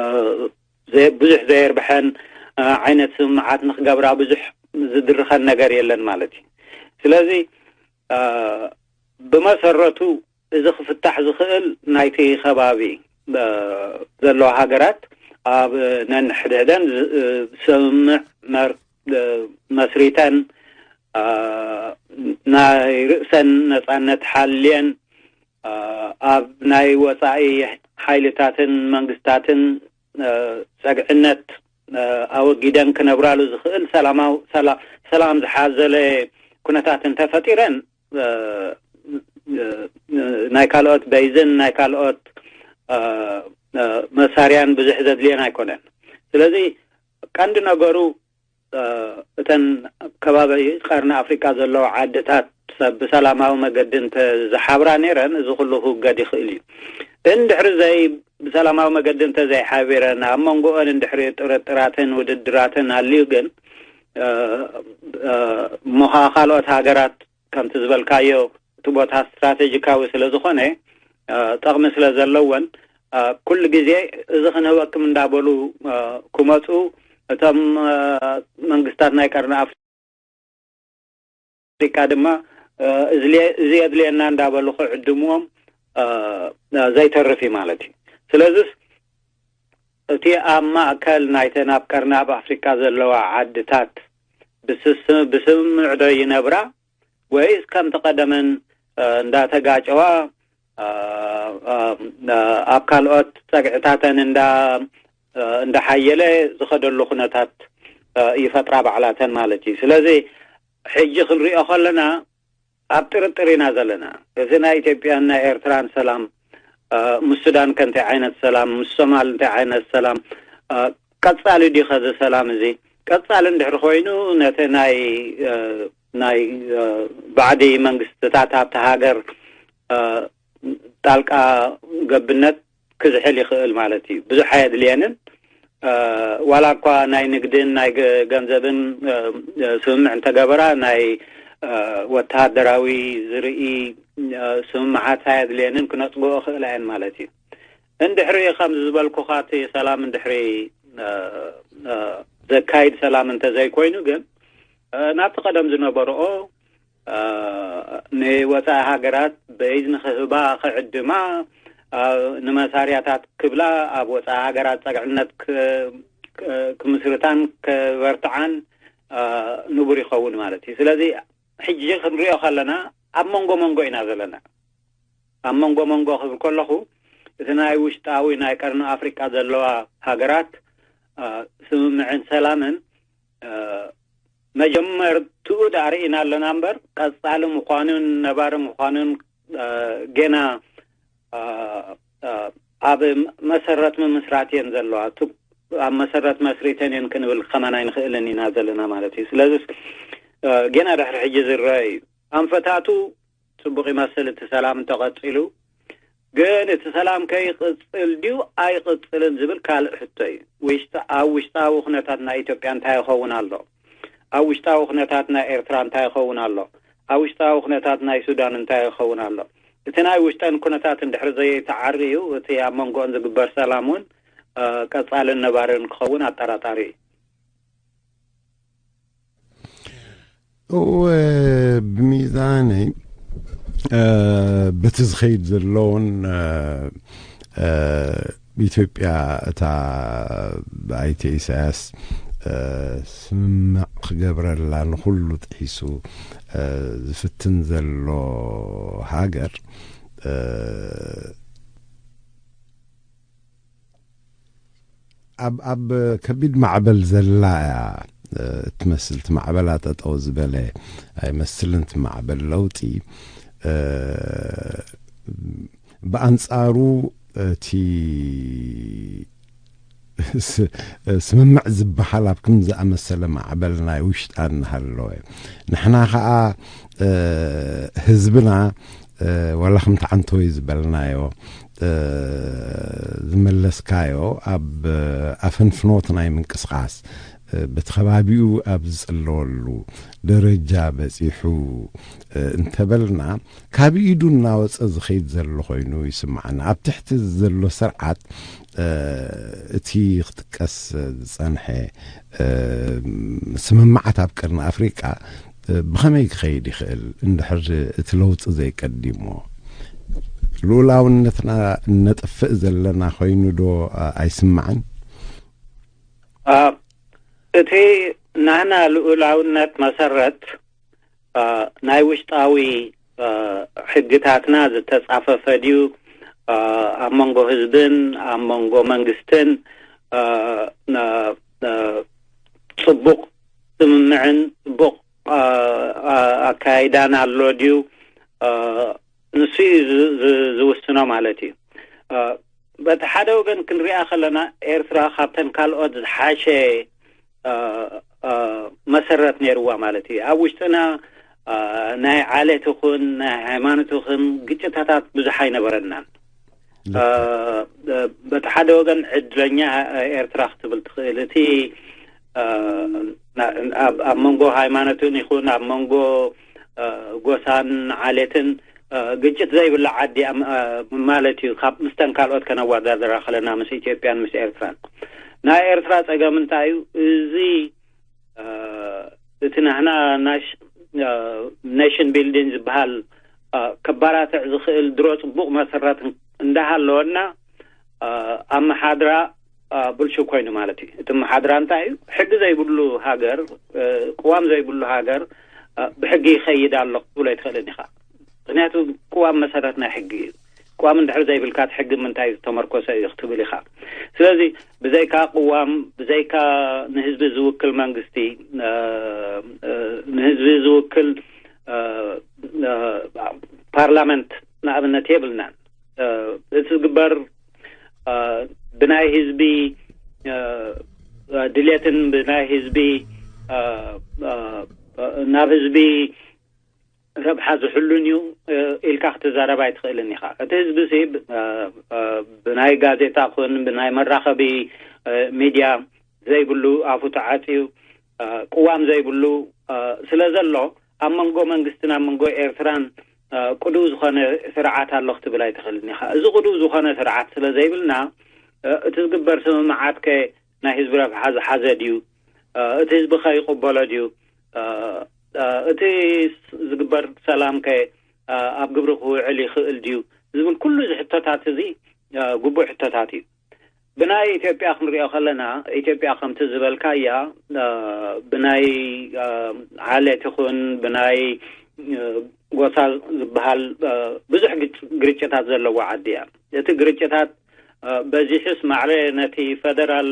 ዘ-፣ ብዙሕ ዘየርብሐን፣ እ፣ ዓይነት ስምምዓት ንኽገብራ ብዙሕ ዝድርኸን ነገር የለን ማለት እዩ። ስለዚ፣ እ፣ ብመሰረቱ እዚ ክፍታሕ ዝኽእል ናይቲ ከባቢ፣ እ፣ ዘለዋ ሃገራት ኣብ ነንሕድሕደን ዝ-፣ እ፣ ስምምዕ መር-፣ እ፣ መስሪተን፣ እ፣ ናይ ርእሰን ነጻነት ሓልየን፣ እ፣ ኣብ ናይ ወጻኢ ሓይልታትን መንግስታትን፣ እ፣ ጸግዕነት፣ እ፣ ኣወጊደን ክነብራሉ ዝኽእል ሰላማዊ፣ ሰላ-፣ ሰላም ዝሓዘለ ኩነታት እንተፈጢረን፣ እ፣ እ፣ ናይ ካልኦት በይዝን ናይ ካልኦት፣ እ፣ እ፣ መሳርያን ብዙሕ ዘድልየን ኣይኮነን። ስለዚ ቀንዲ ነገሩ፣ እ፣ እተን ከባቢ ቀርኒ ኣፍሪቃ ዘለዋ ዓድታት ሰብ ብሰላማዊ መገዲ እንተዝሓብራ ነይረን፣ እዚ ኩሉ ክውገድ ይኽእል እዩ። እንድሕሪ ዘይ-፣ ብሰላማዊ መገዲ እንተዘይሓቢረን፣ ኣብ መንጎኦን እንድሕሪ ጥርጥራትን ውድድራትን ኣልዩ ግን፣ እ፣ እ፣ እሞ ኸዓ ካልኦት ሃገራት ከምቲ ዝበልካዮ እቲ ቦታ ስትራቴጂካዊ ስለ ዝኾነ፣ እ፣ ጠቕሚ ስለ ዘለወን፣ እ፣ ኩሉ ግዜ እዚ ክንህበክም እንዳበሉ፣ እ፣ ክመጹ፣ እቶም፣ እ፣ መንግስታት ናይ ቀርኒ ኣፍሪቃ ድማ፣ እ፣ እዚ ለ-፣ እዚ የድልየና እንዳበሉ ክዕድምዎም፣ እ፣ እ፣ ዘይተርፍ እዩ ማለት እዩ። ስለዚስ እቲ ኣብ ማእከል ናይተን ኣብ ቀርኒ ኣብ ኣፍሪቃ ዘለዋ ዓድታት ብስስ-፣ ብስምምዕ ዶ ይነብራ ወይስ ከምቲ ቀደመን፣ እ፣ እንዳተጋጨዋ፣ እ፣ እ፣ እ፣ ኣብ ካልኦት ጸግዕታተን እንዳ-፣ እ፣ እንዳሓየለ ዝኸደሉ ኩነታት፣ እ፣ ይፈጥራ ባዕላተን ማለት እዩ። ስለዚ ሕጂ ክንሪኦ ከለና ኣብ ጥርጥር ኢና ዘለና። እዚ ናይ ኢትዮጵያን ናይ ኤርትራን ሰላም፣ እ፣ ምስ ሱዳን ከ እንታይ ዓይነት ሰላም፣ ምስ ሶማል እንታይ ዓይነት ሰላም፣ እ፣ ቀጻሊ ድዩ ኸዚ ሰላም እዚ? ቀጻሊ እንድሕሪ ኮይኑ ነቲ ናይ፣ እ፣ ናይ፣ እ፣ ባዕዲ መንግስትታት ኣብቲ ሃገር፣ እ፣ ጣልቃ ገብነት ክዝሕል ይኽእል ማለት እዩ። ብዙሕ ኣየድልየንን። እ፣ ዋላ እኳ ናይ ንግድን ናይ ገ-፣ ገንዘብን፣ እ፣ እ፣ ስምምዕ እንተገበራ፣ ናይ፣ እ፣ ወተሃደራዊ ዝርኢ፣ እ፣ ስምምዓት ኣየድልየንን፣ ክነጽግኦ ክእላ እየን ማለት እዩ። እንድሕሪ ከምዚ ዝበልኩኻ እቲ ሰላም እንድሕሪ፣ እ፣ እ፣ ዘካይድ ሰላም እንተዘይኮይኑ ግን፣ እ፣ ናብቲ ቀደም ዝነበርኦ፣ እ፣ ንወጻኢ ሃገራት በይዝ ንኽህባ ክዕድማ፣ እ፣ ንመሳርያታት ክብላ ኣብ ወጻኢ ሃገራት ጸግዕነት ክ-፣ ክ-፣ ክምስርታን ክበርትዓን፣ እ፣ ንቡር ይኸውን ማለት እዩ። ስለዚ ሕጂ ክንሪኦ ከለና ኣብ መንጎ መንጎ ኢና ዘለና። ኣብ መንጎ መንጎ ክብል ከለኹ፣ እቲ ናይ ውሽጣዊ ናይ ቀርኒ ኣፍሪቃ ዘለዋ ሃገራት፣ እ፣ ስምምዕን ሰላምን፣ እ፣ መጀመርትኡ ደኣ ርኢና ኣለና እምበር፣ ቀጻሊ ምዃኑን ነባሪ ምዃኑን፣ እ፣ ጌና፣ እ፣ እ፣ ኣብ መሰረት ምምስራት እየን ዘለዋ። ቱ-፣ ኣብ መሰረት መስሪተን እየን ክንብል ከማን ኣይንኽእልን ኢና ዘለና ማለት እዩ። ስለዚስ፣ እ፣ ጌና ድሕሪ ሕጂ ዝረአ እዩ። ኣንፈታቱ ጽቡቕ ይመስል እቲ ሰላም እንተቐጺሉ፣ ግን እቲ ሰላም ከይቕጽል ድዩ ኣይቕጽልን ዝብል ካልእ ሕቶ እዩ። ውሽጢ-፣ ኣብ ውሽጣዊ ኩነታት ናይ ኢትዮጵያ እንታይ ይኸውን ኣሎ? ኣብ ውሽጣዊ ኩነታት ናይ ኤርትራ እንታይ ይኸውን ኣሎ? ኣብ ውሽጣዊ ኩነታት ናይ ሱዳን እንታይ ይኸውን ኣሎ? እቲ ናይ ውሽጠን ኩነታት እንድሕሪ ዘይተዓርዩ፣ እቲ ኣብ መንጎኦን ዝግበር ሰላም እውን፣ እ፣ ቀጻልን ነባርን ክኸውን ኣጠራጣሪ እዩ። እወ፣ ብሚዛነይ፣ እ፣ በቲ ዝኸይድ ዘለውን፣ እ፣ እ፣ ኢትዮጵያ እታ ኣይተ ኢሳያስ እ፣ ስምምዕ ክገብረላ ንኹሉ ጥሒሱ፣ እ፣ ዝፍትን ዘሎ ሃገር፣ እ፣ ኣብ፣ ኣብ ከቢድ ማዕበል ዘላ እያ፣ እ፣ እትመስል። እቲ ማዕበላ ጠጠው ዝበለ ኣይመስልን። እቲ ማዕበል ለውጢ፣ እ፣ ብኣንጻሩ እቲ ስ-፣ ስምምዕ ዝበሃል ኣብ ከም ዝኣመሰለ ማዕበል ናይ ውሽጣ እናሃለወ፣ ንሕና ኸኣ፣ እ፣ ህዝብና፣ እ፣ ዋላ ከምቲ ዓንተወይ ዝበልናዮ፣ እ፣ ዝመለስካዮ፣ ኣብ ኣፈንፍኖት ናይ ምንቅስቓስ፣ እ፣ በቲ ከባቢኡ ኣብ ዝጽለወሉ ደረጃ በጺሑ፣ እ፣ እንተበልና፣ ካብ ኢዱ እናወጸ ዝኸይድ ዘሎ ኮይኑ ይስምዓና። ኣብ ትሕቲ ዘሎ ስርዓት፣ እ፣ እቲ ክጥቀስ ዝጸንሐ፣ እ፣ ስምምዓት ኣብ ቀርኒ ኣፍሪቃ፣ እ፣ ብኸመይ ክኸይድ ይኽእል? እንድሕር እቲ ለውጢ ዘይቀዲሞ፣ ልኡላውነትና እነጥፍእ ዘለና ኮይኑ ዶ፣ እ፣ ኣይስምዓን? አ፣ እቲ ናህና ልኡላውነት መሰረት፣ አ፣ ናይ ውሽጣዊ፣ አ፣ ሕግታትና ዝተጻፈፈ ድዩ? አ፣ ኣብ መንጎ ህዝብን ኣብ መንጎ መንግስትን፣ አ፣ ነ-፣ ነ-፣ ጽቡቕ ስምምዕን ጽቡቕ፣ አ፣ አ፣ ኣካይዳን ኣሎ ድዩ? አ፣ ንሱ እዩ ዝ-፣ ዝ-፣ ዝውስኖ ማለት እዩ። አ፣ በቲ ሓደ ወገን ክንሪኣ ከለና፣ ኤርትራ ካብተን ካልኦት ዝሓሸ፣ አ፣ አ፣ መሰረት ነይርዋ ማለት እዩ። ኣብ ውሽጥና፣ አ፣ ናይ ዓሌት ይኹን ናይ ሃይማኖት ይኹን ግጭታታት ብዙሕ ኣይነበረናን። ልክዕ። አ፣ በቲ ሓደ ወገን ዕድለኛ ኤርትራ ክትብል ትኽእል። እቲ፣ አ፣ ና-፣ ኣብ፣ ኣብ መንጎ ሃይማኖትን ይኹን ኣብ መንጎ፣ አ፣ ጎሳን ዓሌትን፣ አ፣ ግጭት ዘይብላ ዓዲ እያ፣ አ፣ ማለት እዩ። ካብ ምስተን ካልኦት ከነወዳድራ ከለና፣ ምስ ኢትዮጵያን ምስ ኤርትራን። ናይ ኤርትራ ጸገም እንታይ እዩ? እዚ፣ አ፣ እቲ ናህና ናሽ-፣ አ፣ ኔሽን ቢልዲንግ ዝበሃል፣ አ፣ ከባራትዕ ዝኽእል ድሮ ጽቡቕ መሰረት እንዳሃለወና፣ አ፣ ኣመሓድራ፣ አ፣ ብልሹ ኮይኑ ማለት እዩ። እቲ ኣመሓድራ እንታይ እዩ? ሕጊ ዘይብሉ ሃገር፣ እ፣ ቅዋም ዘይብሉ ሃገር፣ እ፣ ብሕጊ ይኸይድ ኣሎ ክትብሎ ኣይትኽእልን ኢኻ። ምኽንያቱ ቅዋም መሰረት ናይ ሕጊ እዩ። ቅዋም እንድሕር ዘይብልካ፣ እቲ ሕጊ ምንታይ ዝተመርኮሰ እዩ ክትብል ኢኻ። ስለዚ ብዘይካ ቅዋም፣ ብዘይካ ንህዝቢ ዝውክል መንግስቲ፣ እ፣ እ፣ ንህዝቢ ዝውክል፣ እ፣ እ፣ ፓርላመንት ንኣብነት የብልናን። እ፣ እቲ ዝግበር፣ እ፣ ብናይ ህዝቢ፣ እ፣ ድሌትን ብናይ ህዝቢ፣ እ፣ እ፣ ናብ ህዝቢ ረብሓ ዝሕሉን እዩ፣ እ፣ ኢልካ ክትዛረብ ኣይትኽእልን ኢኻ። እቲ ህዝቢ ሲ፣ እ፣ እ፣ ብናይ ጋዜጣ ኹን ብናይ መራኸቢ፣ እ፣ ሚድያ ዘይብሉ፣ ኣፉ ተዓጽዩ፣ እ፣ ቅዋም ዘይብሉ፣ እ፣ ስለ ዘሎ፣ ኣብ መንጎ መንግስትን ኣብ መንጎ ኤርትራን፣ እ፣ ቅዱው ዝኾነ ስርዓት ኣሎ ክትብል ኣይትኽእልን ኢኻ። እዚ ቅዱው ዝኾነ ስርዓት ስለ ዘይብልና፣ እ፣ እቲ ዝግበር ስምምዓት ከ ናይ ህዝቢ ረብሓ ዝሓዘ ድዩ? እ፣ እቲ ህዝቢ ከ ይቕበሎ ድዩ? እ፣ እ፣ እቲ ስ-፣ ዝግበር ሰላም ከ፣ እ፣ ኣብ ግብሪ ክውዕል ይኽእል ድዩ? ዝብል ኩሉ እዚ ሕቶታት እዚ፣ እ፣ ግቡእ ሕቶታት እዩ። ብናይ ኢትዮጵያ ክንሪኦ ከለና፣ ኢትዮጵያ ከምቲ ዝበልካያ፣ እ፣ ብናይ፣ እ፣ ዓሌት ይኹን ብናይ፣ እ፣ ጎሳ ዝበሃል፣ እ፣ ብዙሕ ግጭ-፣ ግርጭታት ዘለዋ ዓዲ እያ። እቲ ግርጭታት፣ እ፣ በዚሑስ ማዕረ ነቲ ፈደራል፣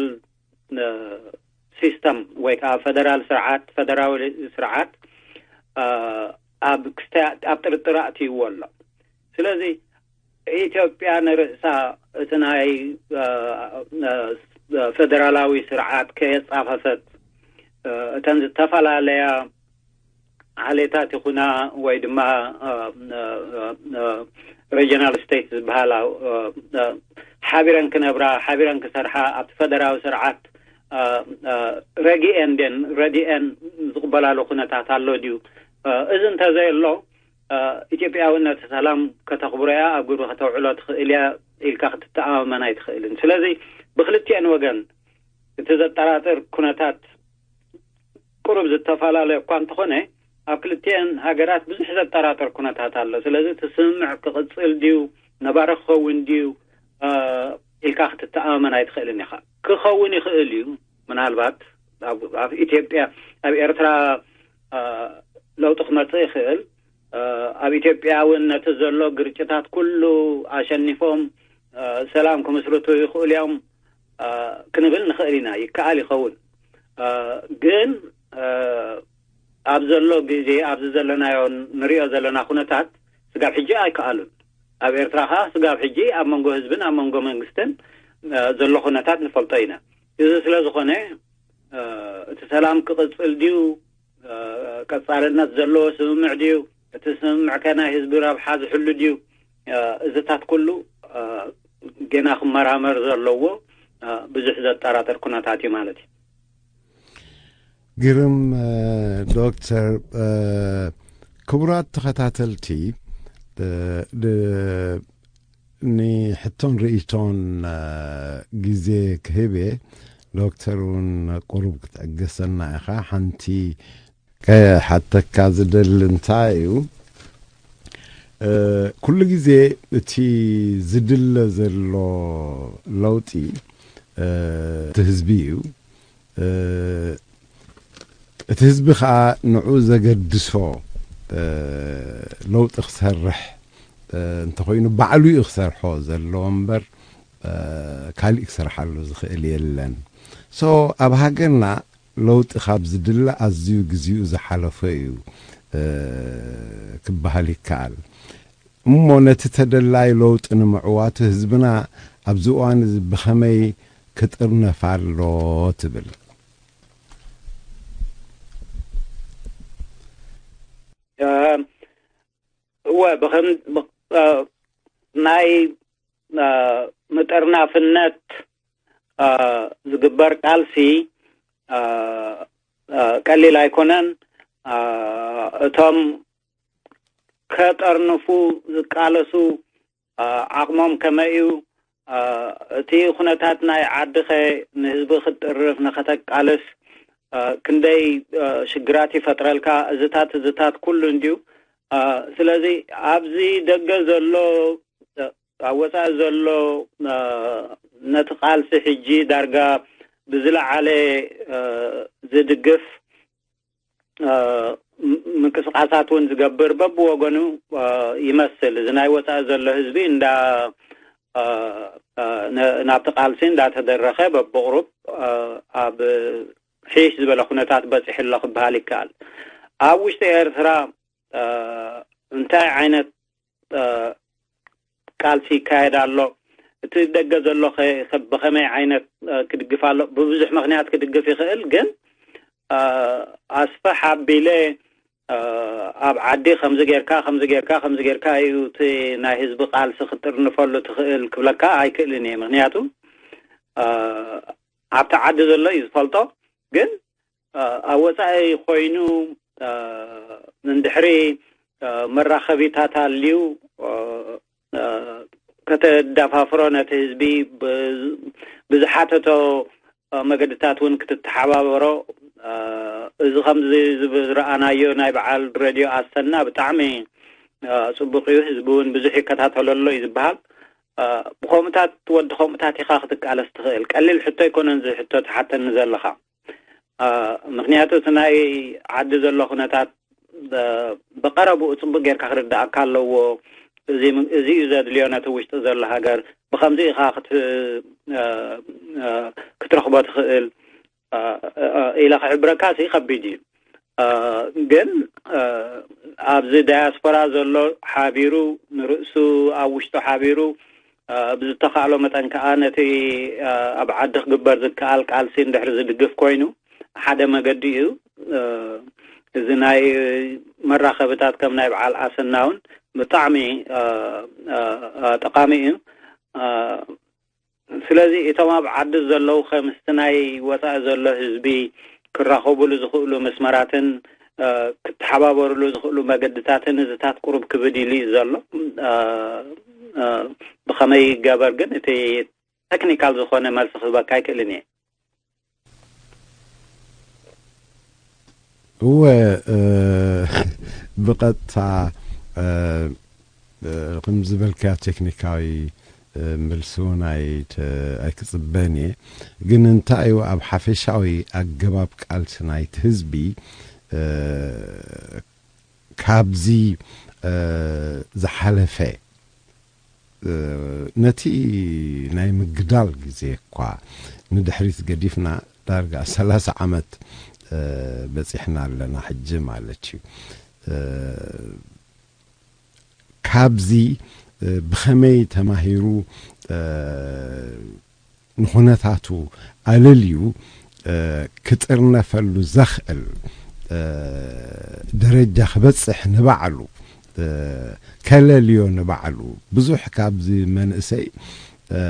እ፣ ሲስተም ወይ ከዓ ፈደራል ስርዓት፣ ፈደራዊ ስርዓት፣ እ፣ ኣብ ክስተ-፣ ኣብ ጥርጥር ኣእትይዎ ኣሎ። ስለዚ ኢትዮጵያ ንርእሳ እቲ ናይ፣ እ፣ እ፣ ፈደራላዊ ስርዓት ከየጻፈፈት፣ እ፣ እተን ዝተፈላለያ ዓሌታት ይኹና ወይ ድማ፣ እ፣ እ፣ እ፣ ሪጂናል ስቴት ዝበሃላ፣ እ፣ እ፣ ሓቢረን ክነብራ፣ ሓቢረን ክሰርሓ፣ ኣብቲ ፈደራዊ ስርዓት፣ እ፣ እ፣ ረጊኤን ድየን፣ ረዲኤን ዝቕበላሉ ኩነታት ኣሎ ድዩ? እ፣ እዚ እንተዘየሎ፣ እ፣ ኢትዮጵያዊ ነቲ ሰላም ከተኽብሮ እያ፣ ኣብ ግብሪ ከተውዕሎ ትኽእል እያ ኢልካ ክትተኣማመን ኣይትኽእልን። ስለዚ ብክልቲኤን ወገን እቲ ዘጠራጥር ኩነታት ቁሩብ ዝተፈላለየ እኳ እንተኾነ፣ ኣብ ክልቲኤን ሃገራት ብዙሕ ዘጠራጥር ኩነታት ኣሎ። ስለዚ እቲ ስምምዕ ክቕጽል ድዩ፣ ነባሪ ክኸውን ድዩ፣ እ፣ ኢልካ ክትተኣማመን ኣይትኽእልን ኢኻ። ክኸውን ይኽእል እዩ፣ ምናልባት ኣብ ኢትዮጵያ ኣብ ኤርትራ ለውጢ ክመፅእ ይኽእል። ኣብ ኢትዮጵያ እውን ነቲ ዘሎ ግርጭታት ኩሉ ኣሸኒፎም ሰላም ክምስርቱ ይኽእሉ እዮም ክንብል ንኽእል ኢና። ይከኣል ይኸውን። ግን ኣብ ዘሎ ግዜ ኣብዚ ዘለናዮ ንሪኦ ዘለና ኩነታት ስጋብ ሕጂ ኣይከኣሉን። ኣብ ኤርትራ ከዓ ስጋብ ሕጂ ኣብ መንጎ ህዝብን ኣብ መንጎ መንግስትን ዘሎ ኩነታት ንፈልጦ ኢና። እዚ ስለ ዝኾነ እቲ ሰላም ክቕጽል ድዩ፣ ቀጻልነት ዘለዎ ስምምዕ ድዩ፣ እቲ ስምምዕ ከ ናይ ህዝቢ ረብሓ ዝሕሉ ድዩ፣ እዚታት ኩሉ ገና ክመራመር ዘለዎ ብዙሕ ዘጠራጥር ኩነታት እዩ ማለት እዩ። ግርም ዶክተር፣ ክቡራት ተኸታተልቲ፣ ንሕቶን ርእይቶን ግዜ ክህብ እየ። ዶክተር እውን ቁሩብ ክትዕገሰና ኢኻ። ሓንቲ ከሓተካ ዝደሊ እንታይ እዩ፣ ኩሉ ግዜ እቲ ዝድለ ዘሎ ለውጢ እቲ ህዝቢ እዩ። እቲ ህዝቢ ከዓ ንዑ ዘገድሶ ለውጢ ክሰርሕ እንተኮይኑ ባዕሉ እዩ ክሰርሖ ዘለዎ እምበር ካሊእ ክሰርሓሉ ዝኽእል የለን። ሶ ኣብ ሃገርና ለውጢ ካብ ዝድለ ኣዝዩ ግዜኡ ዝሓለፈ እዩ ክበሃል ይከኣል። እሞ ነቲ ተደላይ ለውጢ ንምዕዋቱ ህዝብና ኣብዚ እዋን እዚ ብኸመይ ክጥርነፍ ኣሎ ትብል? እወ ብኸም ናይ ምጥርናፍነት ዝግበር ቃልሲ ቀሊል ኣይኮነን። እቶም ከጠርንፉ ዝቃለሱ ዓቕሞም ከመይ እዩ? እቲ ኩነታት ናይ ዓድኸ ንህዝቢ ክትጥርፍ ንኸተቃልስ ክንደይ ሽግራት ይፈጥረልካ? እዝታት እዝታት ኩሉ እንድዩ። ስለዚ ኣብዚ ደገ ዘሎ ኣብ ወፃኢ ዘሎ ነቲ ቃልሲ ሕጂ ዳርጋ ብዝለዓለ ዝድግፍ ምንቅስቃሳት እውን ዝገብር በብወገኑ ይመስል። እዚ ናይ ወፃኢ ዘሎ ህዝቢ እንዳ ናብቲ ቃልሲ እንዳተደረኸ በብቕሩብ ኣብ ሒሽ ዝበለ ኩነታት በፂሑ ኣሎ ክበሃል ይከኣል። ኣብ ውሽጢ ኤርትራ እንታይ ዓይነት ቃልሲ ይካየድ ኣሎ? እቲ ደገ ዘሎ ብኸመይ ዓይነት ክድግፍ ኣሎ? ብብዙሕ ምክንያት ክድግፍ ይኽእል። ግን ኣስፍሕ ኣቢለ ኣብ ዓዲ ከምዚ ጌርካ ከምዚ ጌርካ ከምዚ ጌርካ እዩ እቲ ናይ ህዝቢ ቃልሲ ክትጥርንፈሉ ትኽእል ክብለካ ኣይክእልን እየ። ምክንያቱ ኣብቲ ዓዲ ዘሎ እዩ ዝፈልጦ። ግን ኣብ ወፃኢ ኮይኑ እንድሕሪ መራኸቢታት ኣልዩ ከተዳፋፍሮ ነቲ ህዝቢ ብዝሓተቶ መገድታት እውን ክትተሓባበሮ እዚ ከምዚ ዝረኣናዮ ናይ በዓል ሬድዮ ኣሰና ብጣዕሚ ፅቡቅ እዩ። ህዝቢ እውን ብዙሕ ይከታተለሎ እዩ ዝበሃል። ብከምኡታት ወዲ ከምኡታት ኢኻ ክትቃለስ ትኽእል። ቀሊል ሕቶ ኣይኮነን እዚ ሕቶ ትሓተኒ ዘለኻ። ምክንያቱ እቲ ናይ ዓዲ ዘሎ ኩነታት ብቀረብኡ ፅቡቅ ጌርካ ክርዳእካ ኣለዎ። እዚ እዩ ዘድልዮ ነቲ ውሽጢ ዘሎ ሃገር ብከምዚ ኢኻ ክትረኽቦ ትኽእል ኢለ ክሕብረካ ሲ ከቢድ እዩ። ግን ኣብዚ ዳያስፖራ ዘሎ ሓቢሩ ንርእሱ ኣብ ውሽጡ ሓቢሩ ብዝተኻእሎ መጠን ከዓ ነቲ ኣብ ዓዲ ክግበር ዝከኣል ቃልሲ እንድሕር ዝድግፍ ኮይኑ ሓደ መገዲ እዩ። እዚ ናይ መራኸብታት ከም ናይ በዓል ኣሰና እውን ብጣዕሚ ጠቃሚ እዩ። ስለዚ እቶም ኣብ ዓዲ ዘለዉ ከምስቲ ናይ ወፃኢ ዘሎ ህዝቢ ክራኸቡሉ ዝኽእሉ መስመራትን ክተሓባበሩሉ ዝኽእሉ መገድታትን እዚታት ቁሩብ ክብድ ኢሉ እዩ ዘሎ። ብኸመይ ይገበር ግን እቲ ቴክኒካል ዝኾነ መልሲ ክህበካ ኣይክእልን እየ። እወ ብቐጥታ ከም ዝበልካዮ ቴክኒካዊ መልሲ እውን ኣይተ- ኣይክጽበን እየ። ግን እንታይ እዩ ኣብ ሓፈሻዊ ኣገባብ ቃልሲ ናይቲ ህዝቢ፣ እ፣ ካብዚ፣ እ፣ ዝሓለፈ፣ እ፣ ነቲ ናይ ምግዳል ግዜ እኳ ንድሕሪት ገዲፍና፣ ዳርጋ ሰላሳ ዓመት፣ እ፣ በጺሕና ኣለና ሕጂ ማለት እዩ። እ፣ ካብዚ፣ እ፣ ብኸመይ ተማሂሩ፣ እ፣ ንኹነታቱ ኣለልዩ፣ እ፣ ክጥርነፈሉ ዘኽእል፣ እ፣ ደረጃ ክበጽሕ ንባዕሉ፣ እ፣ ከለልዮ ንባዕሉ። ብዙሕ ካብዚ መንእሰይ፣ እ፣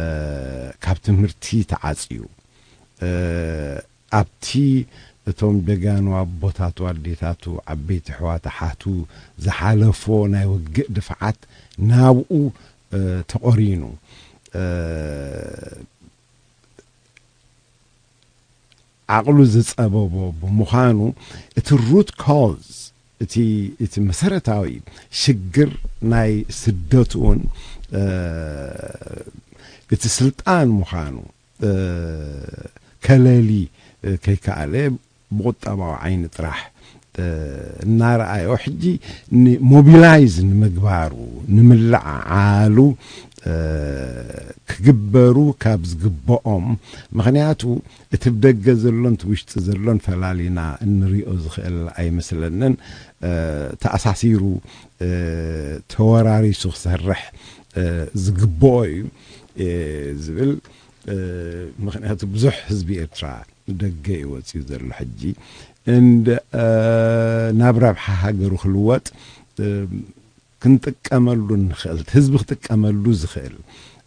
ካብ ትምህርቲ ተዓጽዩ፣ እ፣ ኣብቲ እቶም ጀጋኑ ኣቦታቱ፣ ኣዴታቱ፣ ዓበይቲ ኣሕዋት፣ ኣሓቱ ዝሓለፎ ናይ ውግእ ድፍዓት ናብኡ፣ እ፣ ተቖሪኑ፣ እ፣ ዓቕሉ ዝጸበቦ ብምዃኑ፣ እቲ ሩት ኮዝ፣ እቲ፣ እቲ መሰረታዊ ሽግር ናይ ስደት እውን፣ እ፣ እቲ ስልጣን ምዃኑ፣ እ፣ ከለሊ፣ እ፣ ከይከኣለ ብቁጠባዊ ዓይኒ ጥራሕ፣ እ፣ እናረኣዮ፣ ሕጂ ንሞቢላይዝ ንምግባሩ፣ ንምልዓዓሉ፣ እ፣ ክግበሩ ካብ ዝግብኦም። ምኽንያቱ እቲ ብደገ ዘሎን እቲ ውሽጢ ዘሎን ፈላሊና እንሪኦ ዝኽእል ኣይመስለንን። እ፣ ተኣሳሲሩ፣ እ፣ ተወራሪሱ ክሰርሕ፣ እ፣ ዝግብኦ እዩ፣ እ፣ ዝብል፣ እ፣ ምኽንያቱ ብዙሕ ህዝቢ ኤርትራ ደገ እዩ ወጺኡ ዘሎ ሕጂ። እንድ፣ እ፣ ናብ ረብሓ ሃገሩ ክልወጥ፣ እ፣ ክንጥቀመሉ ንኽእል፣ ህዝቢ ክጥቀመሉ ዝኽእል፣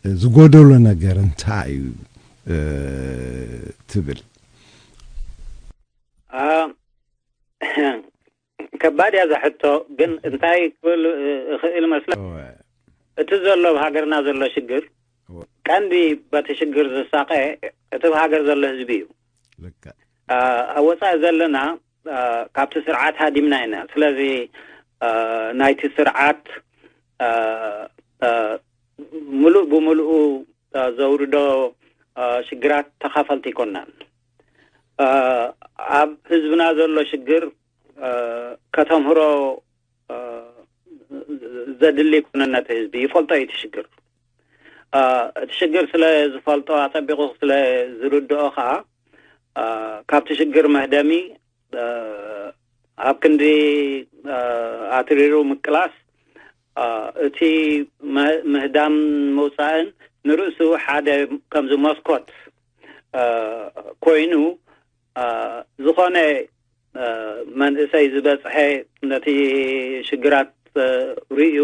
እ፣ ዝጎደሎ ነገር እንታይ እዩ፣ እ፣ ትብል? አ፣ ከባድ እያ እዛ ሕቶ፣ ግን እንታይ ክብል እኽእል መስለ፣ እወ። እቲ ዘሎ ኣብ ሃገርና ዘሎ ሽግር፣ እወ። ቀንዲ በቲ ሽግር ዝሳቐ እቲ ኣብ ሃገር ዘሎ ህዝቢ እዩ። ልክዕ። አ፣ ኣብ ወጻኢ ዘለና፣ አ፣ ካብቲ ስርዓት ሃዲምና ኢና። ስለዚ፣ አ፣ ናይቲ ስርዓት፣ አ፣ አ፣ ምሉእ ብምሉኡ፣ አ፣ ዘውርዶ፣ አ፣ ሽግራት ተኻፈልቲ ኣይኮናን። አ፣ ኣብ ህዝብና ዘሎ ሽግር፣ አ፣ ከተምህሮ፣ አ፣ ዘድሊ ኣይኮነን። ነቲ ህዝቢ ይፈልጦ እዩ እቲ ሽግር። አ፣ እቲ ሽግር ስለ ዝፈልጦ፣ ኣጸቢቑ ስለ ዝርድኦ ኸኣ፣ አ፣ ካብቲ ሽግር መህደሚ፣ አ፣ ኣብ ክንዲ፣ አ፣ ኣትሪሩ ምቅላስ፣ አ፣ እቲ መ-፣ ምህዳም ምውጻእን ንርእሱ ሓደ ከምዚ መስኮት፣ አ፣ ኮይኑ፣ አ፣ ዝኾነ፣ አ፣ መንእሰይ ዝበጽሐ ነቲ ሽግራት፣ አ፣ ርእዩ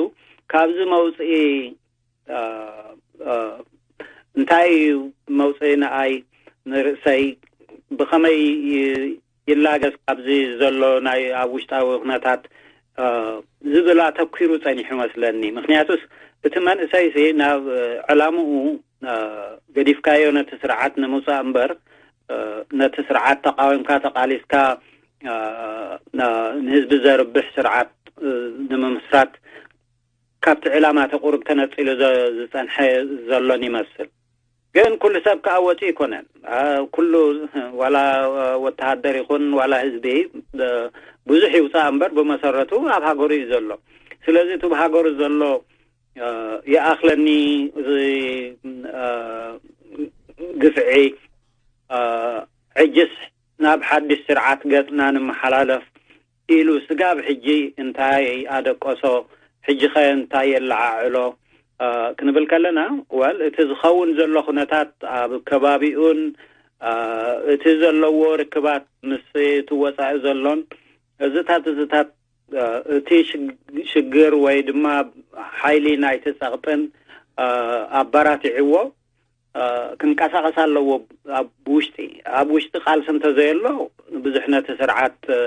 ካብዚ መውጽኢ፣ አ፣ አ፣ እንታይ እዩ መውጽኢ ንኣይ ንርእሰይ ብኸመይ ይ-፣ ይላገስ ካብዚ ዘሎ ናይ ኣብ ውሽጣዊ ኩነታት፣ አ፣ ዝብል ኣተኲሩ ጸኒሑ መስለኒ። ምኽንያቱስ እቲ መንእሰይሲ ናብ ዕላምኡ፣ አ፣ ገዲፍካዮ ነቲ ስርዓት ንምውጻእ እምበር፣ አ፣ ነቲ ስርዓት ተቃዊምካ ተቃሊስካ፣ አ፣ ና-፣ ንህዝቢ ዘርብሕ ስርዓት፣ እ፣ ንምምስራት ካብቲ ዕላማ እቲ ቁሩብ ተነጺሉ ዘ-፣ ዝጸንሐ ዘሎን ይመስል። ግን ኩሉ ሰብ ከኣ ወጺኡ ኣይኮነን። አ፣ ኩሉ ዋላ ወተሃደር ይኹን ዋላ ህዝቢ፣ እ፣ ብዙሕ ይውጻእ እምበር ብመሰረቱ ኣብ ሃገሩ እዩ ዘሎ። ስለዚ እቲ ኣብ ሃገሩ ዘሎ፣ እ፣ ይኣኽለኒ፣ እዚ፣ እ፣ ግፍዒ፣ እ፣ ሕጅስ ናብ ሓድሽ ስርዓት ገጽና ንመሓላለፍ ኢሉ ስጋብ ሕጂ እንታይ ኣደቀሶ፣ ሕጂኸ እንታይ የለዓዕሎ፣ እ፣ ክንብል ከለና፣ ወል፣ እቲ ዝኸውን ዘሎ ኩነታት ኣብ ከባቢኡን፣ እ፣ እቲ ዘለዎ ርክባት ምስ እቲ ወጻኢ ዘሎን፣ እዚታት፣ እዚታት፣ እ፣ እቲ ሽግ-፣ ሽግር ወይ ድማ ሓይሊ ናይቲ ጸቕጥን፣ እ፣ ኣባራቲዕዎ፣ እ፣ ክንቀሳቐስ ኣለዎ። ኣብ ውሽጢ፣ ኣብ ውሽጢ ቃልሲ እንተዘየሎ፣ ብዙሕ ነቲ ስርዓት፣ እ፣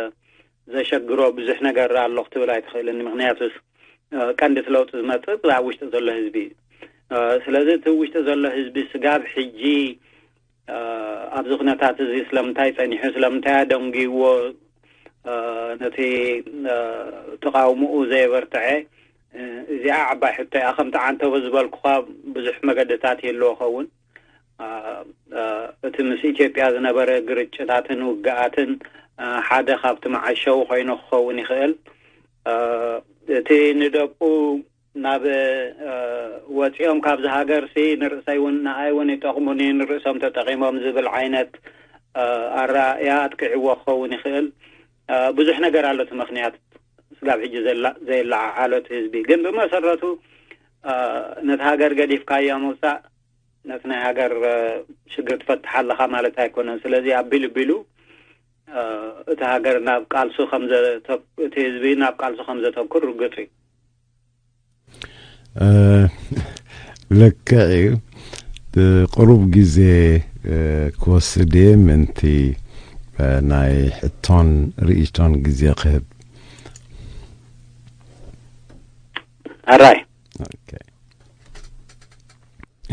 ዘሸግሮ ብዙሕ ነገር ኣሎ ክትብል ኣይትኽእልን። ምኽንያቱስ፣ እ፣ ቀንዲ እቲ ለውጢ ዝመጽእ ኣብ ውሽጢ ዘሎ ህዝቢ እዩ። እ፣ ስለዚ እቲ ውሽጢ ዘሎ ህዝቢ ስጋብ ሕጂ፣ እ፣ ኣብዚ ኩነታት እዚ ስለምንታይ ጸኒሑ፣ ስለምንታይ ኣደንጊዎ፣ እ፣ ነቲ፣ እ፣ ተቃውሞኡ ዘየበርትዐ፣ እዚኣ ዓባይ ሕቶ እያ። ከምቲ ዓንተቦ ዝበልኩኻ ብዙሕ መገድታት ይህልዎ ኸውን። እቲ ምስ ኢትዮጵያ ዝነበረ ግርጭታትን ውግኣትን ሓደ ካብቲ መዓሸዊ ኮይኑ ክኸውን ይኽእል። እቲ ንደቁ ናብ ወፂኦም ካብዚ ሃገር ሲ ንርእሰይ እውን ንኣይ እውን ይጠቕሙኒ ንርእሶም ተጠቒሞም ዝብል ዓይነት ኣረኣእያ ኣጥቂዕዎ ክኸውን ይኽእል። ብዙሕ ነገር ኣሎ እቲ ምኽንያት ስጋብ ሕጂ ዘይለዓዓሎት ህዝቢ ግን ብመሰረቱ ነቲ ሃገር ገዲፍካዮ ምውፃእ ነቲ ናይ ሃገር ሽግር ትፈትሕ ኣለኻ ማለት ኣይኮነን። ስለዚ ኣቢሉ ቢሉ እቲ ሃገር ናብ ቃልሱ እቲ ህዝቢ ናብ ቃልሱ ከም ዘተኩር ርግፅ እዩ። ልክዕ እዩ። ቁሩብ ግዜ ክወስድ እየ ምእንቲ ናይ ሕቶን ርእይቶን ግዜ ክህብ። ኣራይ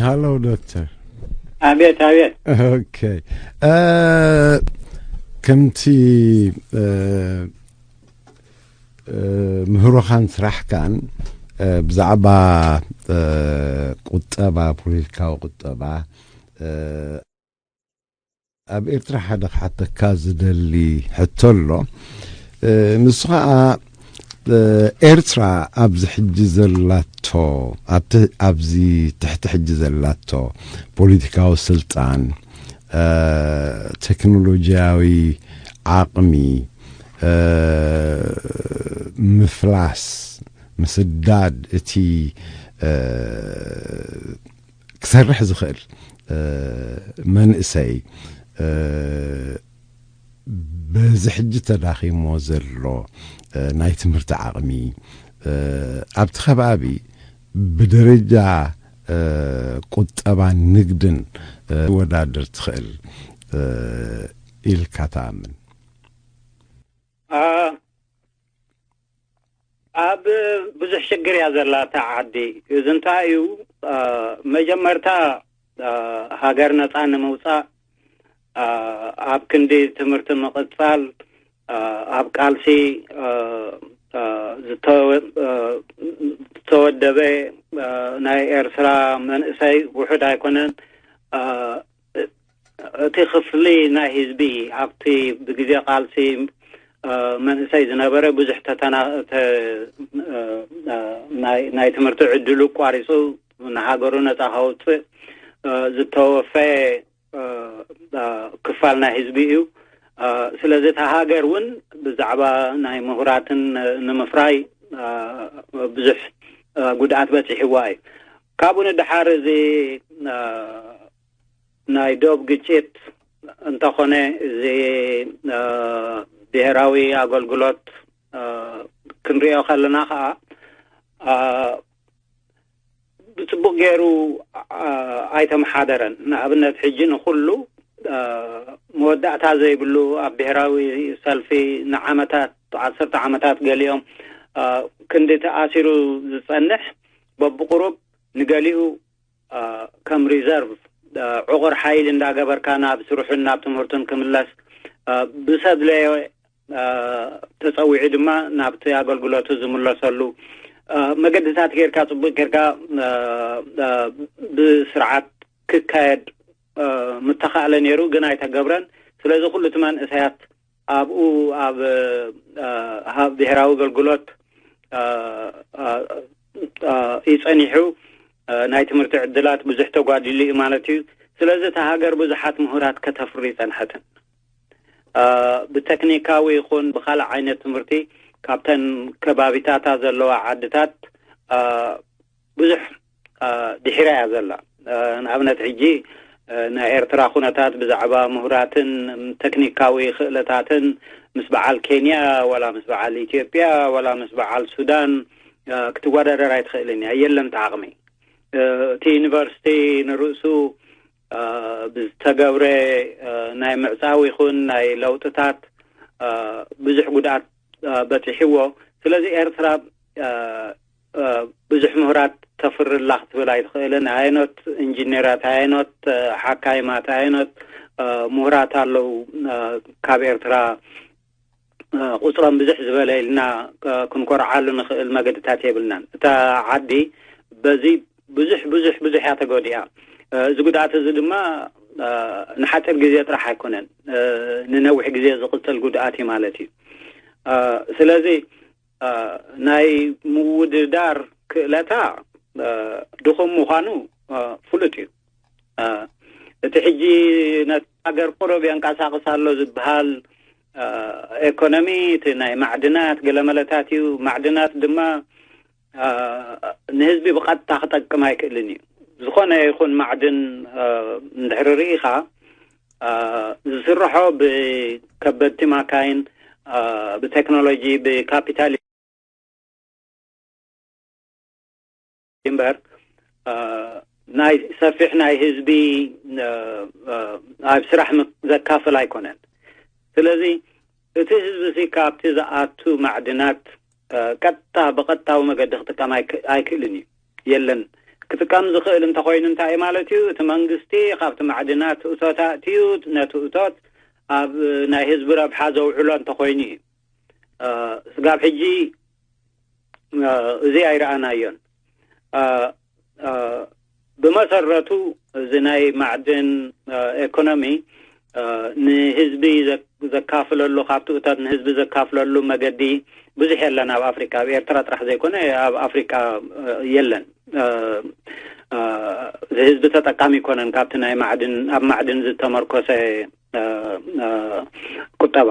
ሃሎ ዶክተር። ኣቤት ኣቤት። ኦኬ። ከምቲ ምህሮኻን ስራሕካን ብዛዕባ ቁጠባ፣ ፖለቲካዊ ቁጠባ ኣብ ኤርትራ ሓደ ክሓተካ ዝደሊ ሕቶ ኣሎ። ንሱ ከዓ ኤርትራ ኣብዚ ሕጂ ዘላቶ ኣብዚ ትሕቲ ሕጂ ዘላቶ ፖለቲካዊ ስልጣን፣ ቴክኖሎጂያዊ ዓቕሚ፣ ምፍላስ፣ ምስዳድ እቲ ክሰርሕ ዝኽእል መንእሰይ በዚ ሕጂ ተዳኺሞ ዘሎ ናይ ትምህርቲ ዓቕሚ ኣብቲ ከባቢ ብደረጃ ቁጠባን ንግድን ወዳድር ትኽእል ኢልካ ትኣምን? ኣብ ብዙሕ ሽግር እያ ዘላ እታ ዓዲ። እዚ እንታይ እዩ? መጀመርታ ሃገር ነፃ ንምውፃእ ኣብ ክንዲ ትምህርቲ ምቕፃል ኣብ ቃልሲ ዝተወደበ ናይ ኤርትራ መንእሰይ ውሑድ ኣይኮነን። እቲ ክፍሊ ናይ ህዝቢ ኣብቲ ብግዜ ቃልሲ መንእሰይ ዝነበረ ብዙሕ ናይ ትምህርቲ ዕድሉ ኣቋሪፁ ንሃገሩ ነፃ ከውፅእ ዝተወፈየ ክፋል ናይ ህዝቢ እዩ። ስለዚ እታ ሃገር እውን ብዛዕባ ናይ ምሁራትን ንምፍራይ ብዙሕ ጉድኣት በፂሕዋ እዩ። ካብኡ ንድሓር እዚ ናይ ዶብ ግጭት እንተኾነ እዚ ብሄራዊ ኣገልግሎት ክንሪኦ ከለና ከዓ ብፅቡቅ ገይሩ ኣይተመሓደረን። ንኣብነት ሕጂ ንኩሉ መወዳእታ ዘይብሉ ኣብ ብሄራዊ ሰልፊ ንዓመታት ዓሰርተ ዓመታት ገሊኦም ክንዲ ተኣሲሩ ዝፀንሕ በብቁሩብ ንገሊኡ ከም ሪዘርቭ ዕቑር ሓይሊ እንዳገበርካ ናብ ስርሑን ናብ ትምህርቱን ክምለስ ብሰድለዮ ተፀዊዑ ድማ ናብቲ ኣገልግሎቱ ዝምለሰሉ መገድታት ጌርካ ፅቡቅ ጌርካ ብስርዓት ክካየድ ምተኻእለ ነይሩ፣ ግን ኣይተገብረን። ስለዚ ኩሉ እቲ መንእሰያት ኣብኡ ኣብ ብሄራዊ ኣገልግሎት እዩ ጸኒሑ። ናይ ትምህርቲ ዕድላት ብዙሕ ተጓዲሉ እዩ ማለት እዩ። ስለዚ እታ ሃገር ብዙሓት ምሁራት ከተፍሪ ኣይጸንሐትን። ብተክኒካዊ ይኹን ብኻልእ ዓይነት ትምህርቲ ካብተን ከባቢታታ ዘለዋ ዓድታት ብዙሕ ድሒራ እያ ዘላ። ንኣብነት ሕጂ ናይ ኤርትራ ኩነታት ብዛዕባ ምሁራትን ተክኒካዊ ክእለታትን ምስ በዓል ኬንያ ዋላ ምስ በዓል ኢትዮጵያ ዋላ ምስ በዓል ሱዳን ክትወዳደር ኣይትኽእልን እያ። የለን እቲ ዓቕሚ። እቲ ዩኒቨርሲቲ ንርእሱ ብዝተገብረ ናይ ምዕጻው ይኹን ናይ ለውጥታት ብዙሕ ጉድኣት በጺሕዎ። ስለዚ ኤርትራ ብዙሕ ምሁራት ተፍርላ ክትብል ኣይትኽእልን። ኣየኖት ኢንጂነራት፣ ኣየኖት ሓካይማት፣ ኣየኖት ምሁራት ኣለዉ ካብ ኤርትራ ቁፅሮም ብዝሕ ዝበለ ኢልና ክንኮርዓሉ ንኽእል መገድታት የብልናን። እታ ዓዲ በዚ ብዙሕ ብዙሕ ብዙሕ እያ ተጎዲኣ። እዚ ጉድኣት እዚ ድማ ንሓፂር ግዜ ጥራሕ ኣይኮነን፣ ንነዊሕ ግዜ ዝቕፅል ጉድኣት እዩ ማለት እዩ። ስለዚ ናይ ምውድዳር ክእለታ ድኹም ምዃኑ ፍሉጥ እዩ። እቲ ሕጂ ነቲ ሃገር ቁሩብ የንቀሳቕስ ኣሎ ዝበሃል ኤኮኖሚ፣ እቲ ናይ ማዕድናት ገለመለታት እዩ። ማዕድናት ድማ ንህዝቢ ብቐጥታ ክጠቅም ኣይክእልን እዩ። ዝኾነ ይኹን ማዕድን እንድሕሪ ርኢኻ፣ ዝስርሖ ብከበድቲ ማካይን፣ ብቴክኖሎጂ፣ ብካፒታል እምበር፣ ናይ ሰፊሕ ናይ ህዝቢ ኣብ ስራሕ ዘካፍል ኣይኮነን። ስለዚ እቲ ህዝቢ እዚ ካብቲ ዝኣቱ ማዕድናት ቀጥታ፣ ብቐጥታዊ መገዲ ክጥቀም ኣይክ-፣ ኣይክእልን እዩ። የለን። ክጥቀም ዝኽእል እንተኾይኑ እንታይ እዩ ማለት እዩ? እቲ መንግስቲ ካብቲ ማዕድናት እቶት ኣእትዩ፣ ነቲ እቶት ኣብ ናይ ህዝቢ ረብሓ ዘውዕሎ እንተኾይኑ እዩ። ስጋብ ሕጂ እዚ ኣይረኣናዮን። ብመሰረቱ እዚ ናይ ማዕድን ኤኮኖሚ ንህዝቢ ዘካፍለሉ፣ ካብቲ እቶት ንህዝቢ ዘካፍለሉ መገዲ ብዙሕ የለን ኣብ ኣፍሪካ። ኣብ ኤርትራ ጥራሕ ዘይኮነ ኣብ ኣፍሪካ የለን። እዚ ህዝቢ ተጠቃሚ ይኮነን ካብቲ ናይ ማዕድን፣ ኣብ ማዕድን ዝተመርኮሰ ቁጠባ።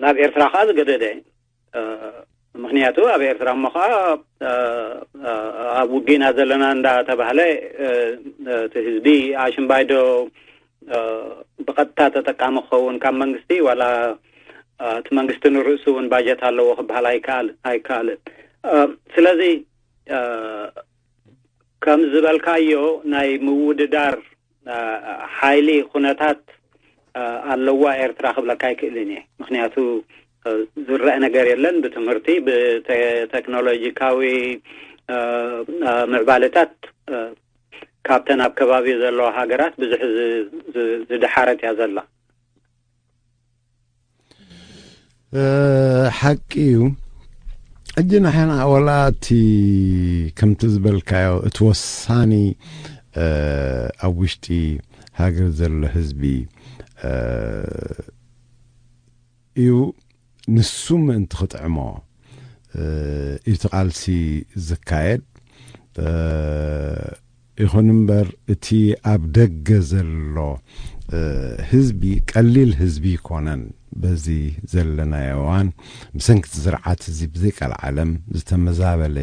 ኣብ ኤርትራ ከዓ ዝገደደ። ምክንያቱ ኣብ ኤርትራ እሞ ከዓ ኣብ ውጊና ዘለና እንዳተባህለ እቲ ህዝቢ ኣሽምባይዶ ብቐጥታ ተጠቃሚ ክኸውን ካብ መንግስቲ ዋላ እቲ መንግስቲ ንርእሱ እውን ባጀት ኣለዎ ክበሃል ኣይከኣል-፣ ኣይከኣልን። ስለዚ ከም ዝበልካዮ ናይ ምውድዳር ሓይሊ ኩነታት ኣለዋ ኤርትራ ክብለካ ኣይክእልን እየ። ምክንያቱ ዝረአ ነገር የለን። ብትምህርቲ፣ ብቴክኖሎጂካዊ ምዕባለታት ካብተን ኣብ ከባቢ ዘለዋ ሃገራት ብዙሕ ዝደሓረት እያ ዘላ። ሓቂ እዩ። ሕጂ ንሕና ወላ እቲ ከምቲ ዝበልካዮ እቲ ወሳኒ ኣብ ውሽጢ ሃገር ዘሎ ህዝቢ እዩ። ንሱ ምእንቲ ክጥዕሞ እዩ እቲ ቃልሲ ዝካየድ። ይኹን እምበር እቲ ኣብ ደገ ዘሎ ህዝቢ ቀሊል ህዝቢ ይኮነን። በዚ ዘለናዮ እዋን ብሰንኪ እቲ ስርዓት እዚ ብዘይቀልዓለም ዝተመዛበለ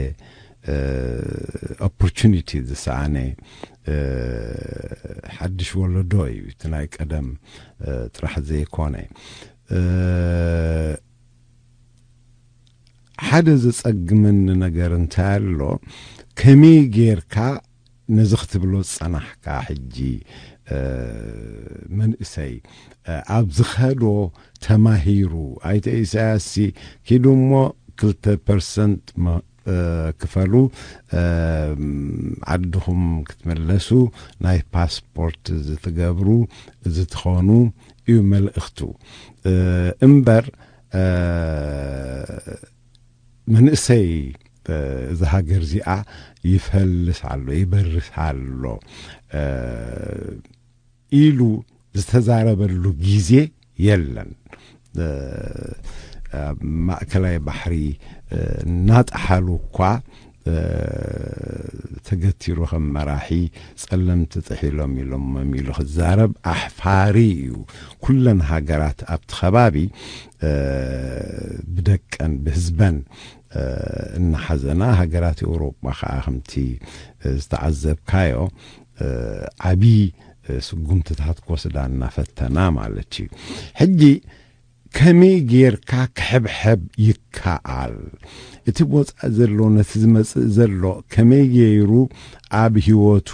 ኦፖርቹኒቲ ዝሰኣነ ሓድሽ ወለዶ እዩ። እቲ ናይ ቀደም ጥራሕ ዘይኮነ ሓደ ዘጸግመኒ ነገር እንታይ ኣሎ፣ ከመይ ጌርካ ነዚ ክትብሎ ዝጸናሕካ ሕጂ መንእሰይ ኣብ ዝኸዶ ተማሂሩ፣ ኣይተ ኢሳያስ ሲ ኪዱ እሞ ክልተ ፐርሰንት ክፈሉ ዓድኹም ክትመለሱ ናይ ፓስፖርት ዝትገብሩ ዝትኾኑ እዩ መልእኽቱ እምበር መንእሰይ እዚ ሃገር እዚኣ ይፈልስ ኣሎ ይበርስ ኣሎ ኢሉ ዝተዛረበሉ ግዜ የለን። ኣብ ማእከላይ ባሕሪ እናጠሓሉ እኳ ተገቲሩ ከም መራሒ ጸለምቲ ጥሒሎም ኢሎም ኢሉ ክዛረብ ኣሕፋሪ እዩ። ኩለን ሃገራት ኣብቲ ከባቢ ብደቀን ብህዝበን እናሓዘና፣ ሃገራት ኤውሮጳ ከዓ ከምቲ ዝተዓዘብካዮ ዓብዪ ስጉምትታት ክወስዳ እናፈተና ማለት እዩ። ሕጂ ከመይ ጌርካ ክሕብሐብ ይከኣል? እቲ ወፃእ ዘሎ ነቲ ዝመፅእ ዘሎ ከመይ ገይሩ ኣብ ህይወቱ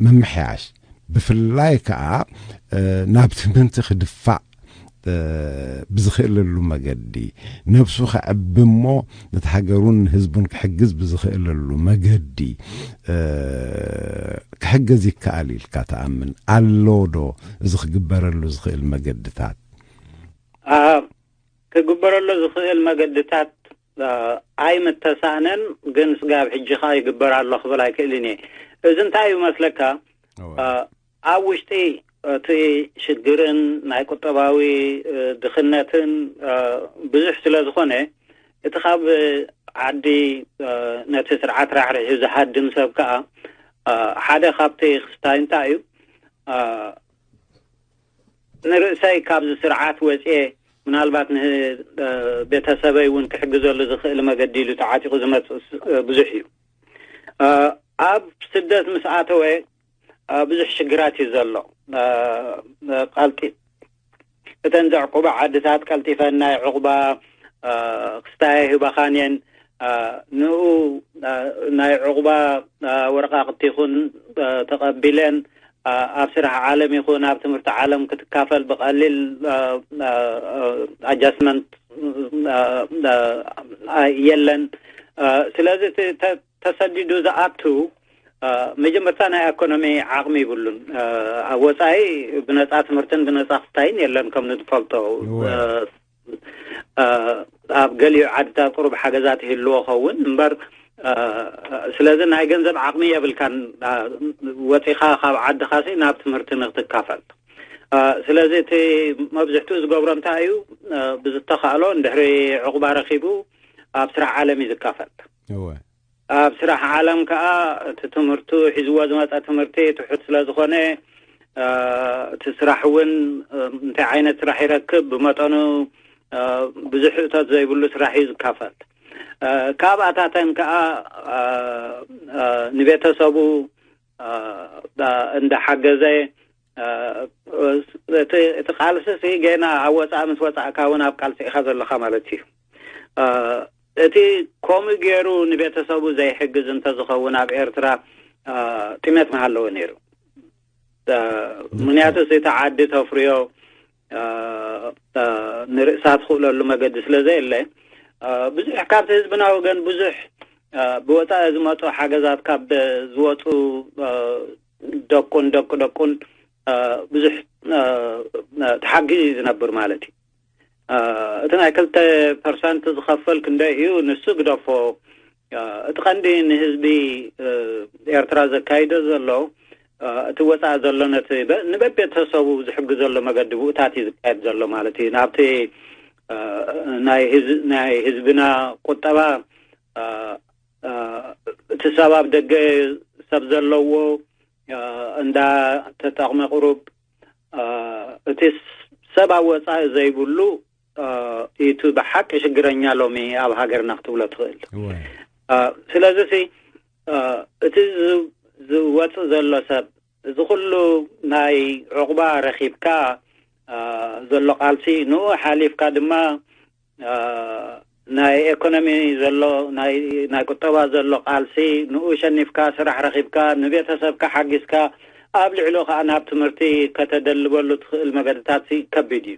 ምምሕያሽ፣ ብፍላይ ከዓ ናብ ትምህርቲ ክድፋእ ብዝኽእለሉ መገዲ፣ ነብሱ ከዕቢ እሞ ነቲ ሃገሩን ህዝቡን ክሕግዝ ብዝኽእለሉ መገዲ ክሕገዝ ይከኣል ኢልካ ትኣምን? ኣሎ ዶ እዚ ክግበረሉ ዝኽእል መገድታት? ክግበረሉ ዝኽእል መገድታት ኣይምተሳእነን። ግን ስጋብ ሕጂ ኸዓ ይግበር ኣሎ ክብል ኣይክእልን እየ። እዚ እንታይ እዩ መስለካ? ኣብ ውሽጢ እቲ ሽግርን ናይ ቁጠባዊ ድኽነትን ብዙሕ ስለ ዝኾነ፣ እቲ ካብ ዓዲ ነቲ ስርዓት ራሕሪሑ ዝሃድም ሰብ ከዓ ሓደ ካብቲ ክስታይ እንታይ እዩ? ንርእሰይ ካብዚ ስርዓት ወፅኤ ምናልባት ንቤተሰበይ እውን ክሕግዘሉ ዝኽእል መገዲ ኢሉ ተዓጢቑ ዝመፅእ ብዙሕ እዩ። ኣብ ስደት ምስ ኣተወ ብዙሕ ሽግራት እዩ ዘሎ። ቀልጢ እተን ዘዕቁባ ዓድታት ቀልጢፈን ናይ ዕቑባ ክስታየ ሂባኻን እየን። ንኡ ናይ ዕቑባ ወረቃቕቲ ይኹን ተቐቢለን ኣብ ስራሕ ዓለም ይኹን ኣብ ትምህርቲ ዓለም ክትካፈል ብቐሊል ኣጃስትመንት የለን። ስለዚ ተሰዲዱ ዝኣቱ መጀመርታ ናይ ኢኮኖሚ ዓቕሚ ይብሉን። ኣብ ወፃኢ ብነፃ ትምህርትን ብነፃ ክስታይን የለን ከም ንፈልጦ። ኣብ ገሊኡ ዓድታት ቁሩብ ሓገዛት ይህልዎ ኸውን እምበር፣ ስለዚ ናይ ገንዘብ ዓቕሚ የብልካን። ወፂኻ ካብ ዓድኻሲ ናብ ትምህርቲ ንክትካፈል። ስለዚ እቲ መብዝሕትኡ ዝገብሮ እንታይ እዩ? ብዝተኻእሎ እንድሕሪ ዕቑባ ረኺቡ ኣብ ስራሕ ዓለም እዩ ዝካፈል። ኣብ ስራሕ ዓለም ከዓ እቲ ትምህርቱ ሒዝዎ ዝመፀ ትምህርቲ ትሑት ስለ ዝኾነ፣ እቲ ስራሕ እውን እንታይ ዓይነት ስራሕ ይረክብ ብመጠኑ ብዙሕ እቶት ዘይብሉ ስራሕ እዩ ዝካፈል። ካብኣታተን ከዓ ንቤተሰቡ እንዳሓገዘ፣ እቲ ቃልሲ ገና ኣብ ወፃኢ ምስ ወፃእካ እውን ኣብ ቃልሲ ኢኻ ዘለኻ ማለት እዩ። እቲ ከምኡ ገይሩ ንቤተሰቡ ዘይሕግዝ እንተዝኸውን ኣብ ኤርትራ ጥሜት ምሃለወ ነይሩ። ምክንያቱ እቲ ዓዲ ተፍርዮ ንርእሳ ትኽእለሉ መገዲ ስለ ዘየለ፣ ብዙሕ ካብቲ ህዝብና ወገን ብዙሕ ብወፃኢ ዝመፁ ሓገዛት ካብ ዝወፁ ደቁን ደቂ ደቁን ብዙሕ ተሓጊዙ እዩ ዝነብር ማለት እዩ። እቲ ናይ ክልተ ፐርሰንት ዝኸፈል ክንደይ እዩ? ንሱ ግደፎ። እቲ ቀንዲ ንህዝቢ ኤርትራ ዘካይዶ ዘሎ፣ እቲ ወፃኢ ዘሎ ነቲ ንበቤተሰቡ ዝሕግዘሉ መገዲ ብኡታት እዩ ዝካየድ ዘሎ ማለት እዩ። ናብቲ ናይ ህዝብና ቁጠባ እቲ ሰብ ኣብ ደገ ሰብ ዘለዎ እንዳ ተጠቕመ ቁሩብ፣ እቲ ሰብ ኣብ ወፃኢ ዘይብሉ ኢቱ ብሓቂ ሽግረኛ ሎሚ ኣብ ሃገርና ክትብሎ ትኽእል። ስለዚ ሲ እቲ ዝወፅእ ዘሎ ሰብ እዚ ኩሉ ናይ ዕቑባ ረኺብካ ዘሎ ቃልሲ ንኡ ሓሊፍካ ድማ ናይ ኤኮኖሚ ዘሎ ናይ ቁጠባ ዘሎ ቃልሲ ንኡ ሸኒፍካ ስራሕ ረኺብካ ንቤተሰብካ ሓጊዝካ ኣብ ልዕሎ ከዓ ናብ ትምህርቲ ከተደልበሉ ትኽእል መገድታት ከቢድ እዩ።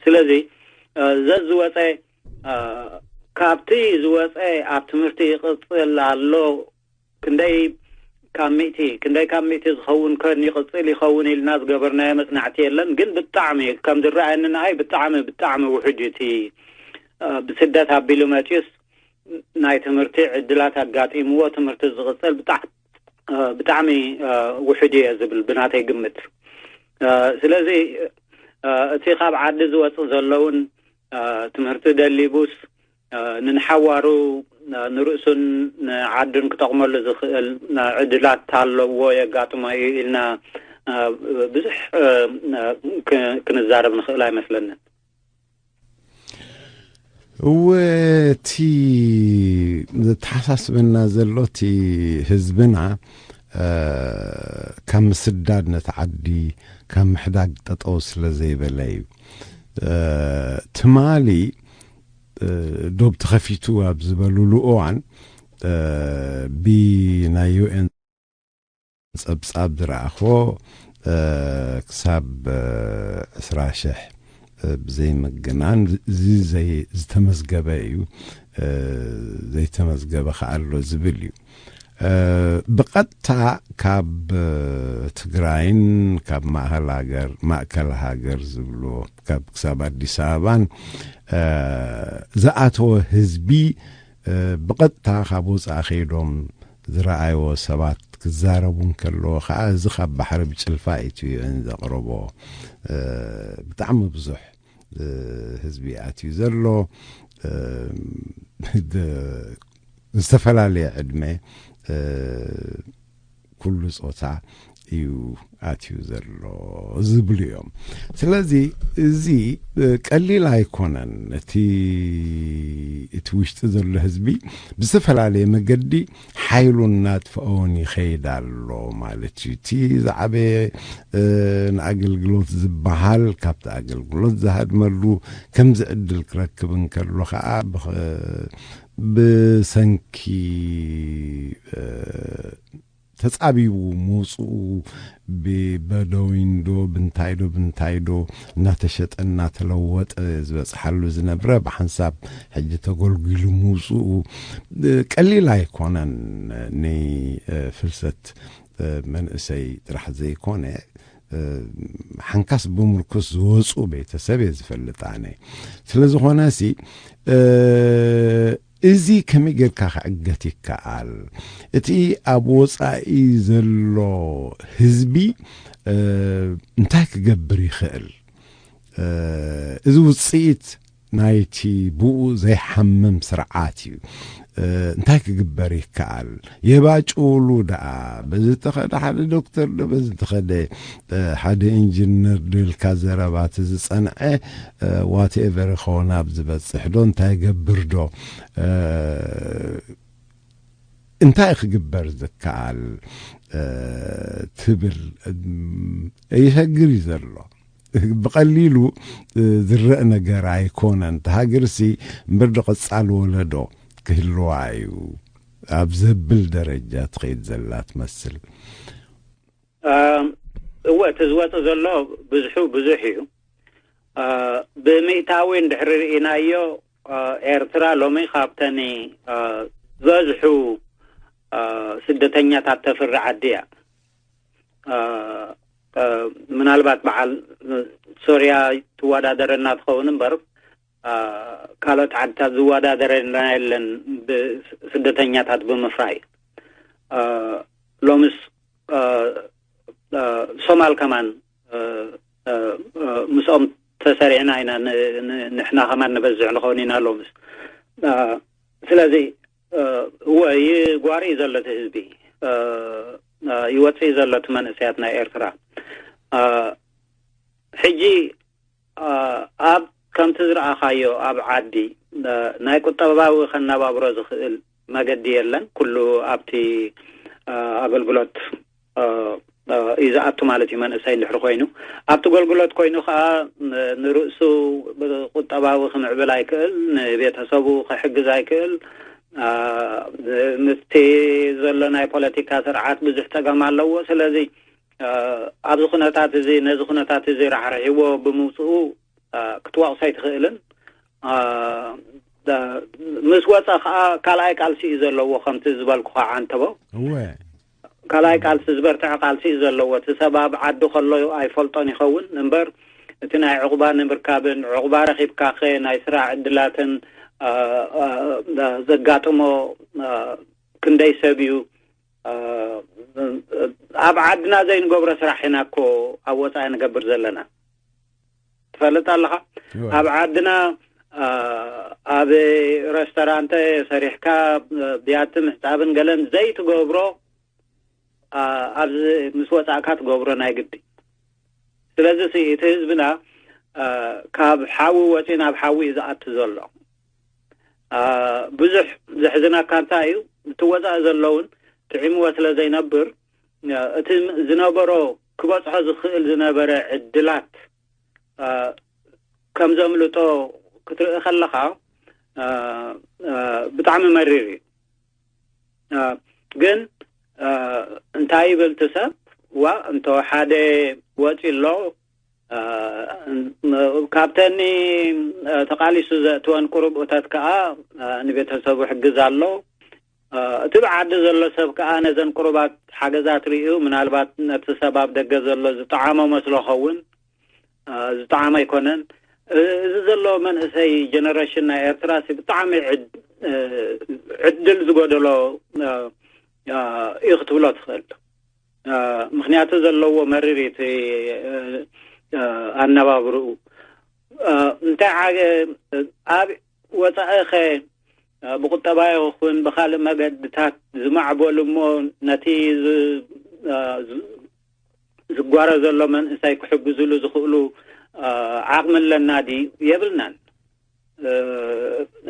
ስለዚ ዘዝወፀ ካብቲ ዝወፀ ኣብ ትምህርቲ ይቕፅል ኣሎ ክንደይ ካብ ሚእቲ ክንደይ ካብ ሚእቲ ዝኸውን ከን ይቕፅል ይኸውን ኢልና ዝገበርናዮ መፅናዕቲ የለን። ግን ብጣዕሚ ከም ዝረኣየኒ ንኣይ ብጣዕሚ ብጣዕሚ ውሕድ እዩ እቲ ብስደት ኣቢሉ መፅዩስ ናይ ትምህርቲ ዕድላት ኣጋጢምዎ ትምህርቲ ዝቕፅል ብጣዕሚ ውሕድ እየ ዝብል ብናተይ ግምት። ስለዚ እቲ ካብ ዓዲ ዝወፅእ ዘለውን ትምህርቲ ደሊቡስ ንንሓዋሩ ንርእሱን ንዓዱን ክጠቕመሉ ዝኽእል ዕድላት ኣለዎ የጋጥሞ እዩ ኢልና ብዙሕ ክንዛረብ ንኽእል ኣይመስለንን። እወ እቲ ዘተሓሳስበና ዘሎ እቲ ህዝብና ካብ ምስዳድ ነቲ ዓዲ ካብ ምሕዳግ ጠጠው ስለ ዘይበለ እዩ። ትማሊ ዶብ ተኸፊቱ ኣብ ዝበሉሉ እዋን ብናይ ዩኤን ጸብጻብ ዝረኣኽዎ ክሳብ ዕስራ ሽሕ ብዘይምግናን እዚ ዝተመዝገበ እዩ። ዘይተመዝገበ ከኣ ኣሎ ዝብል እዩ። ብቐጥታ ካብ ትግራይን ካብ ማእከል ሃገር ማእከል ሃገር ዝብሎ ካብ ክሳብ ኣዲስ ኣበባን ዝኣተወ ህዝቢ ብቐጥታ ካብ ወፃኢ ከይዶም ዝረኣይዎ ሰባት ክዛረቡ እንከለዎ ከዓ እዚ ካብ ባሕሪ ብጭልፋ እዩ ዘቕረቦ። ብጣዕሚ ብዙሕ ህዝቢ ኣትዩ ዘሎ ዝተፈላለየ ዕድመ ኩሉ ፆታ እዩ ኣትዩ ዘሎ ዝብሉ እዮም። ስለዚ እዚ ቀሊል ኣይኮነን። እቲ እቲ ውሽጢ ዘሎ ህዝቢ ብዝተፈላለየ መገዲ ሓይሉ እናጥፍኦን ይኸይድ ኣሎ ማለት እዩ። እቲ ዝዓበየ ንኣገልግሎት ዝበሃል ካብቲ ኣገልግሎት ዝሃድመሉ ከምዚ ዕድል ክረክብ እንከሎ ከዓ ብሰንኪ ተጻቢቡ ምውፅኡ ብበደዊን ዶ ብንታይ ዶ ብንታይ ዶ እናተሸጠ እናተለወጠ ዝበፅሓሉ ዝነብረ ብሓንሳብ ሕጂ ተጎልጒሉ ምውፅኡ ቀሊል ኣይኮነን። ንፍልሰት መንእሰይ ጥራሕ ዘይኮነ ሓንካስ ብምርኩስ ዝወፁ ቤተሰብ እየ ዝፈልጥ ኣነ። ስለዝኾነ ሲ እዚ ከመይ ጌርካ ክዕገት ይከኣል? እቲ ኣብ ወፃኢ ዘሎ ህዝቢ እንታይ ክገብር ይኽእል? እዚ ውፅኢት ናይቲ ብኡ ዘይሓምም ስርዓት እዩ። እንታይ ክግበር ይከኣል? የባጭውሉ ደኣ በዚ ተኸደ ሓደ ዶክተር ዶ በዚ ተኸደ ሓደ ኢንጂነር ዶ ኢልካ ዘረባ እቲ ዝፀንዐ ዋትኤቨር ይኸውን ኣብ ዝበፅሕ ዶ እንታይ ገብር ዶ እንታይ ክግበር ዝከኣል ትብል ይሸግር እዩ ዘሎ። ብቐሊሉ ዝረእ ነገር ኣይኮነን። ተሃገርሲ እምበር ዶ ቀጻል ወለዶ ክህልዋ እዩ ኣብ ዘብል ደረጃ ትኸይድ ዘላ ትመስል። እወ እቲ ዝወፅ ዘሎ ብዙሑ ብዙሕ እዩ። ብምእታዊ እንድሕሪ ርኢናዮ ኤርትራ ሎሚ ካብተን ዝበዝሑ ስደተኛታት ተፍሪ ዓዲ እያ። ምናልባት በዓል ሶርያ ትወዳደረና ትኸውን እምበር ካልኦት ዓድታት ዝወዳደረና የለን ብስደተኛታት ብምፍራይ። ሎምስ ሶማል ከማን ምስኦም ተሰሪዕና ኢና፣ ንሕና ከማን ንበዝሕ ንኸውን ኢና ሎምስ። ስለዚ እወ ይጓሪ ዘሎ እቲ ህዝቢ፣ ይወፅእ ዘሎ እቲ መንእሰያት ናይ ኤርትራ። ሕጂ ኣብ ከምቲ ዝረኣኻዮ ኣብ ዓዲ ናይ ቁጠባዊ ከነባብሮ ዝኽእል መገዲ የለን። ኩሉ ኣብቲ ኣገልግሎት እዩ ዝኣቱ ማለት እዩ። መንእሰይ እንድሕር ኮይኑ ኣብቲ ገልግሎት ኮይኑ ከዓ ንርእሱ ቁጠባዊ ክምዕብል ኣይክእል፣ ንቤተሰቡ ክሕግዝ ኣይክእል። ምስቲ ዘሎ ናይ ፖለቲካ ስርዓት ብዙሕ ፀገም ኣለዎ። ስለዚ ኣብዚ ኩነታት እዚ ነዚ ኩነታት እዚ ራሕሪሕዎ ብምውፅኡ ክትወቕሶ ኣይትኽእልን። ምስ ወፀ ከዓ ካልኣይ ቃልሲ እዩ ዘለዎ ከምቲ ዝበልኩኻ ዓንተቦ። እወ ካልኣይ ቃልሲ ዝበርትዐ ቃልሲ እዩ ዘለዎ። እቲ ሰብ ኣብ ዓዲ ከሎ ኣይፈልጦን ይኸውን እምበር እቲ ናይ ዕቑባ ንምርካብን ዕቑባ ረኺብካኸ ናይ ስራሕ ዕድላትን ዘጋጥሞ ክንደይ ሰብ እዩ። ኣብ ዓድና ዘይንገብሮ ስራሕ ኢና እኮ ኣብ ወፃኢ ንገብር ዘለና። ትፈልጥ ኣለኻ ኣብ ዓድና ኣብ ረስቶራንተ ሰሪሕካ ብያቲ ምሕፃብን ገለን ዘይትገብሮ ኣብዚ ምስ ወፃእካ ትገብሮ ናይ ግዲ። ስለዚ እቲ ህዝብና ካብ ሓዊ ወፂ ናብ ሓዊ እዩ ዝኣቱ ዘሎ። ብዙሕ ዘሕዝነካ እንታይ እዩ እቲ ወፃኢ ዘለውን ጥዒምዎ ስለ ዘይነብር እቲ ዝነበሮ ክበፅሖ ዝኽእል ዝነበረ ዕድላት ከም ዘምልጦ ክትርኢ ከለኻ ብጣዕሚ መሪር እዩ። ግን እንታይ ይብል እቲ ሰብ ዋ እንተ ሓደ ወፂ ኣሎ ካብተኒ ተቃሊሱ ዘእትወን ቁሩብ እተት ከዓ ንቤተሰቡ ሕግዝ ኣሎ። እቲ ብዓዲ ዘሎ ሰብ ከኣ ነዘን ቁሩባት ሓገዛት ርእዩ፣ ምናልባት ነቲ ሰብ ኣብ ደገ ዘሎ ዝጠዓሞ መስሎ ኸውን። ዝጠዓሞ ኣይኮነን። እዚ ዘሎ መንእሰይ ጀነሬሽን ናይ ኤርትራ ሲ ብጣዕሚ ዕድል ዝጎደሎ እዩ ክትብሎ ትኽእል። ምክንያቱ ዘለዎ መሪር እቲ ኣነባብርኡ እንታይ ዓገ ኣብ ወፃኢ ኸ ብቁጠባ ይኹን ብካልእ መገድታት ዝማዕበሉ እሞ ነቲ ዝጓረ ዘሎ መንእሰይ ክሕግዝሉ ዝኽእሉ ዓቕሚ ኣለና ድዩ? የብልናን።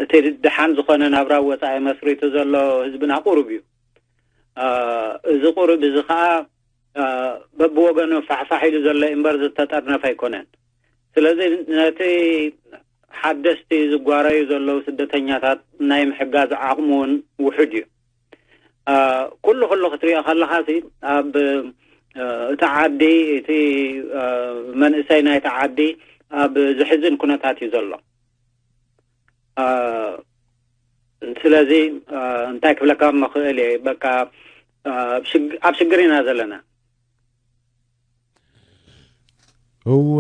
እቲ ድሓን ዝኾነ ናብራ ወፃኢ መስሪቱ ዘሎ ህዝብና ቁሩብ እዩ። እዚ ቁሩብ እዚ ከዓ በብወገኑ ፋሕፋሕ ኢሉ ዘሎ እምበር ዝተጠርነፈ ኣይኮነን። ስለዚ ነቲ ሓደስቲ ዝጓረዩ ዘለዉ ስደተኛታት ናይ ምሕጋዝ ዓቕሚ እውን ውሑድ እዩ። ኩሉ ኩሉ ክትሪኦ ከለኻ ሲ ኣብ እቲ ዓዲ እቲ መንእሰይ ናይቲ ዓዲ ኣብ ዝሕዝን ኩነታት እዩ ዘሎ። ስለዚ እንታይ ክብለካ ምኽእል እየ፣ በቃ ኣብ ሽግር ኢና ዘለና። እወ፣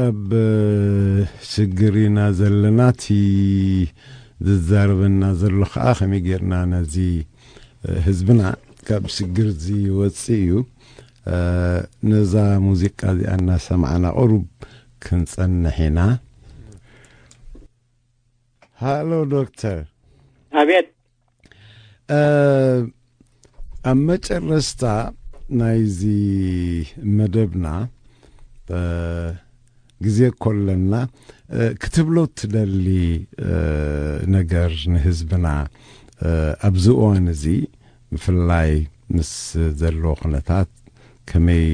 ኣብ ሽግር ኢና ዘለና። እቲ ዝዛረበና ዘሎ ከዓ ከመይ ጌርና ነዚ ህዝብና ካብ ሽግር እዚ ይወፅእ እዩ። ነዛ ሙዚቃ እዚኣ እናሰማዕና ቁሩብ ክንፀንሕ ኢና። ሃሎ ዶክተር። ኣቤት። ኣብ መጨረስታ ናይዚ መደብና ግዜ ኮለና ክትብሎ ትደሊ ነገር ንህዝብና ኣብዚ እዋን እዚ ብፍላይ ምስ ዘለዎ ኩነታት ከመይ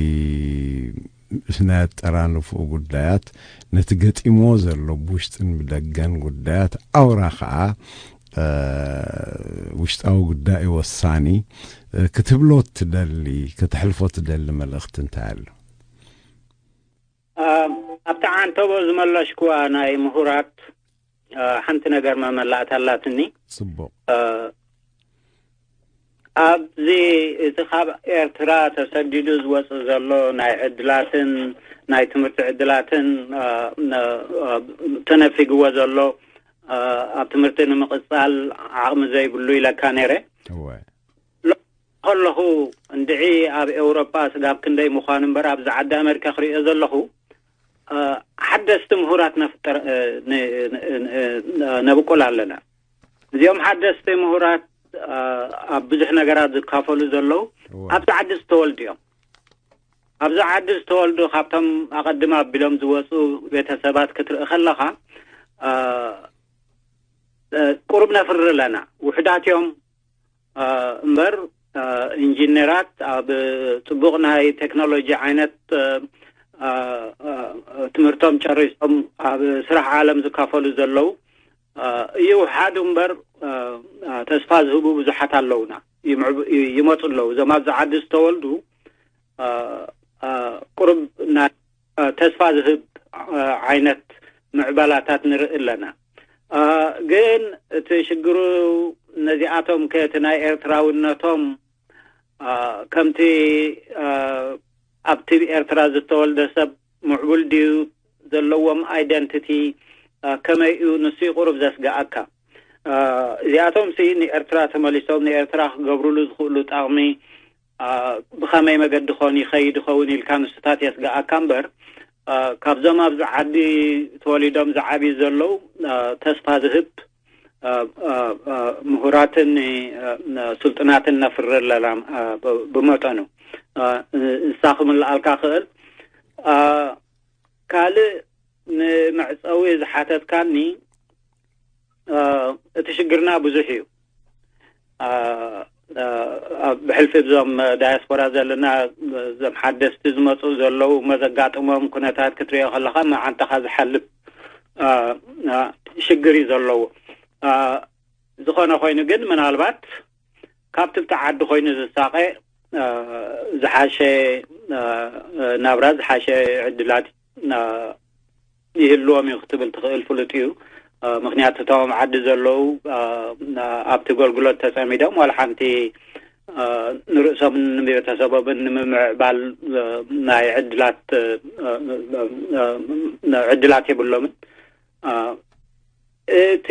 ናይ ኣጠራንፍኡ ጉዳያት ነቲ ገጢምዎ ዘሎ ብውሽጥን ብደገን ጉዳያት ኣውራ ከዓ ውሽጣዊ ጉዳይ ወሳኒ ክትብሎ ትደሊ ከተሕልፎ ትደሊ መልእኽቲ እንታይ ኣሎ? ኣብቲ ዓንተቦ ዝመለሽኩዋ ናይ ምሁራት ሓንቲ ነገር መመላእታ ኣላትኒ። ጽቡቕ። ኣብዚ እቲ ካብ ኤርትራ ተሰዲዱ ዝወፅእ ዘሎ ናይ ዕድላትን ናይ ትምህርቲ ዕድላትን ተነፊግዎ ዘሎ ኣብ ትምህርቲ ንምቕፃል ዓቕሚ ዘይብሉ ኢለካ ነይረ። ከለኹ እንድዒ ኣብ ኤውሮጳ ስጋብ ክንደይ ምዃኑ እምበር ኣብዚ ዓዲ ኣመሪካ ክሪኦ ዘለኹ ሓደስቲ ምሁራት ነፍጠር ነብቁል ኣለና። እዚኦም ሓደስቲ ምሁራት ኣብ ብዙሕ ነገራት ዝካፈሉ ዘለዉ ኣብዚ ዓዲ ዝተወልዱ እዮም። ኣብዚ ዓዲ ዝተወልዱ ካብቶም ኣቐድም ኣቢሎም ዝወፁ ቤተሰባት ክትርኢ ከለኻ ቁሩብ ነፍሪ ኣለና። ውሕዳት እዮም እምበር ኢንጂነራት ኣብ ፅቡቕ ናይ ቴክኖሎጂ ዓይነት ትምህርቶም ጨሪሶም ኣብ ስራሕ ዓለም ዝካፈሉ ዘለዉ ይውሓዱ እምበር ተስፋ ዝህቡ ብዙሓት ኣለዉና ይመፁ ኣለዉ። እዞም ኣብዚ ዓዲ ዝተወልዱ ቁሩብ ናይ ተስፋ ዝህብ ዓይነት ምዕባላታት ንርኢ ኣለና። ግን እቲ ሽግሩ ነዚኣቶም ከቲ ናይ ኤርትራውነቶም ከምቲ ኣብቲ ኤርትራ ዝተወልደ ሰብ ምዕቡል ድዩ ዘለዎም ኣይደንቲቲ ከመይ እዩ ንሱ ቁሩብ ዘስግኣካ። እዚኣቶም ሲ ንኤርትራ ተመሊሶም ንኤርትራ ክገብሩሉ ዝኽእሉ ጠቕሚ ብኸመይ መገዲ ኾን ይኸይድ ይኸውን ኢልካ ንሱታት የስግኣካ እምበር ካብዞም ኣብዚ ዓዲ ተወሊዶም ዝዓብዩ ዘለዉ ተስፋ ዝህብ ምሁራትን ስልጡናትን ነፍሪ ኣለና። ብመጠኑ ንሳ ክምልኣልካ ክእል ካልእ ንመዕፀዊ ዝሓተትካኒ እቲ ሽግርና ብዙሕ እዩ። ብሕልፊ እዞም ዳያስፖራ ዘለና እዞም ሓደስቲ ዝመፁ ዘለዉ መዘጋጥሞም ኩነታት ክትሪኦ ከለካ መዓንተኻ ዝሓልብ ሽግር እዩ ዘለዎ። ዝኾነ ኮይኑ ግን ምናልባት ካብቲ ብቲ ዓዲ ኮይኑ ዝሳቐ ዝሓሸ ናብራ ዝሓሸ ዕድላት ይህልዎም እዩ ክትብል ትኽእል ፍሉጥ እዩ። ምክንያቱ እቶም ዓዲ ዘለዉ ኣብቲ ኣገልግሎት ተጸሚዶም ዋላ ሓንቲ ንርእሶምን ንቤተሰቦምን ንምምዕባል ናይ ዕድላት ዕድላት የብሎምን። እቲ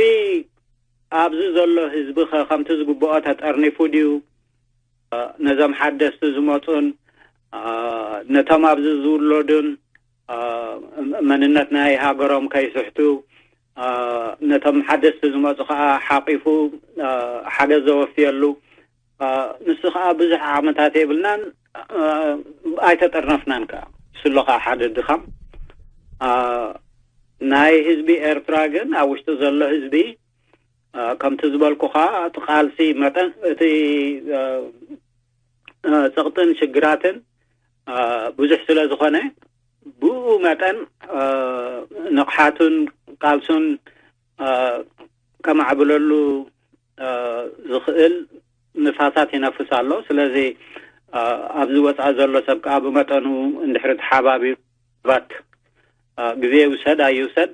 ኣብዚ ዘሎ ህዝቢ ከ ከምቲ ዝግብኦ ተጠርኒፉ ድዩ? ነዞም ሓደስቲ ዝመጹን ነቶም ኣብዚ ዝውለዱን መንነት ናይ ሃገሮም ከይስሕቱ ነቶም ሓደስቲ ዝመጹ ከዓ ሓቂፉ ሓገዝ ዘወፍየሉ ንሱ ከዓ ብዙሕ ዓቕምታት የብልናን ኣይተጠርነፍናን ከዓ እሱ ኣሎ ከዓ ሓደ ድኻም ናይ ህዝቢ ኤርትራ ግን ኣብ ውሽጢ ዘሎ ህዝቢ ከምቲ ዝበልኩኻ እቲ ቃልሲ መጠን እቲ ጸቕጥን ሽግራትን ብዙሕ ስለ ዝኾነ ብኡ መጠን ንቕሓቱን ቃልሱን ከማዕብለሉ ዝኽእል ንፋሳት ይነፍስ ኣሎ። ስለዚ ኣብዚ ወፃኢ ዘሎ ሰብ ከዓ ብመጠኑ እንድሕሪ ተሓባቢሩ ባት ግዜ ይውሰድ ኣይውሰድ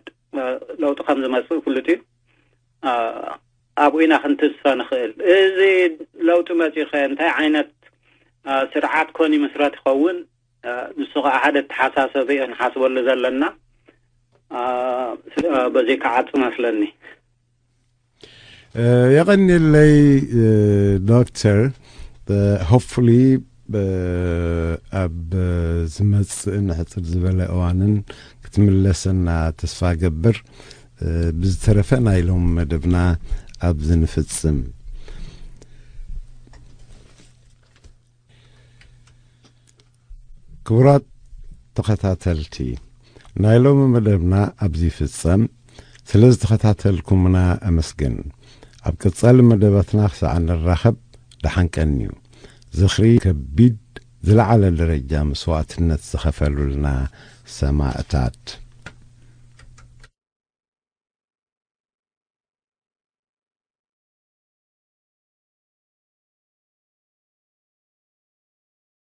ለውጢ ከም ዝመፅእ ፍሉጥ እዩ። ኣብኡ ኢና ክንትስፋ ንኽእል። እዚ ለውጢ መፂኡ ኸ እንታይ ዓይነት ስርዓት ኮን ይምስረት ይኸውን? ንሱ ከዓ ሓደ ተሓሳሰቢ ክንሓስበሉ ዘለና። በዚ ክዓጹ መስለኒ። የቐንየለይ ዶክተር። ሆፕፉሊ ኣብ ዝመፅእ ንሕፅር ዝበለ እዋንን ክትምለሰና ተስፋ ገብር። ብዝተረፈ ናይ ሎም መደብና ኣብዚ ንፍፅም። ክቡራት ተኸታተልቲ፣ ናይ ሎሚ መደብና ኣብዚ ይፍጸም። ስለ ዝተኸታተልኩምና ኣመስግን። ኣብ ቀጻሊ መደባትና ክሳዕ ንራኸብ ደሓን ቀንዩ። ዝኽሪ ከቢድ ዝለዓለ ደረጃ መስዋእትነት ዝኸፈሉልና ሰማእታት።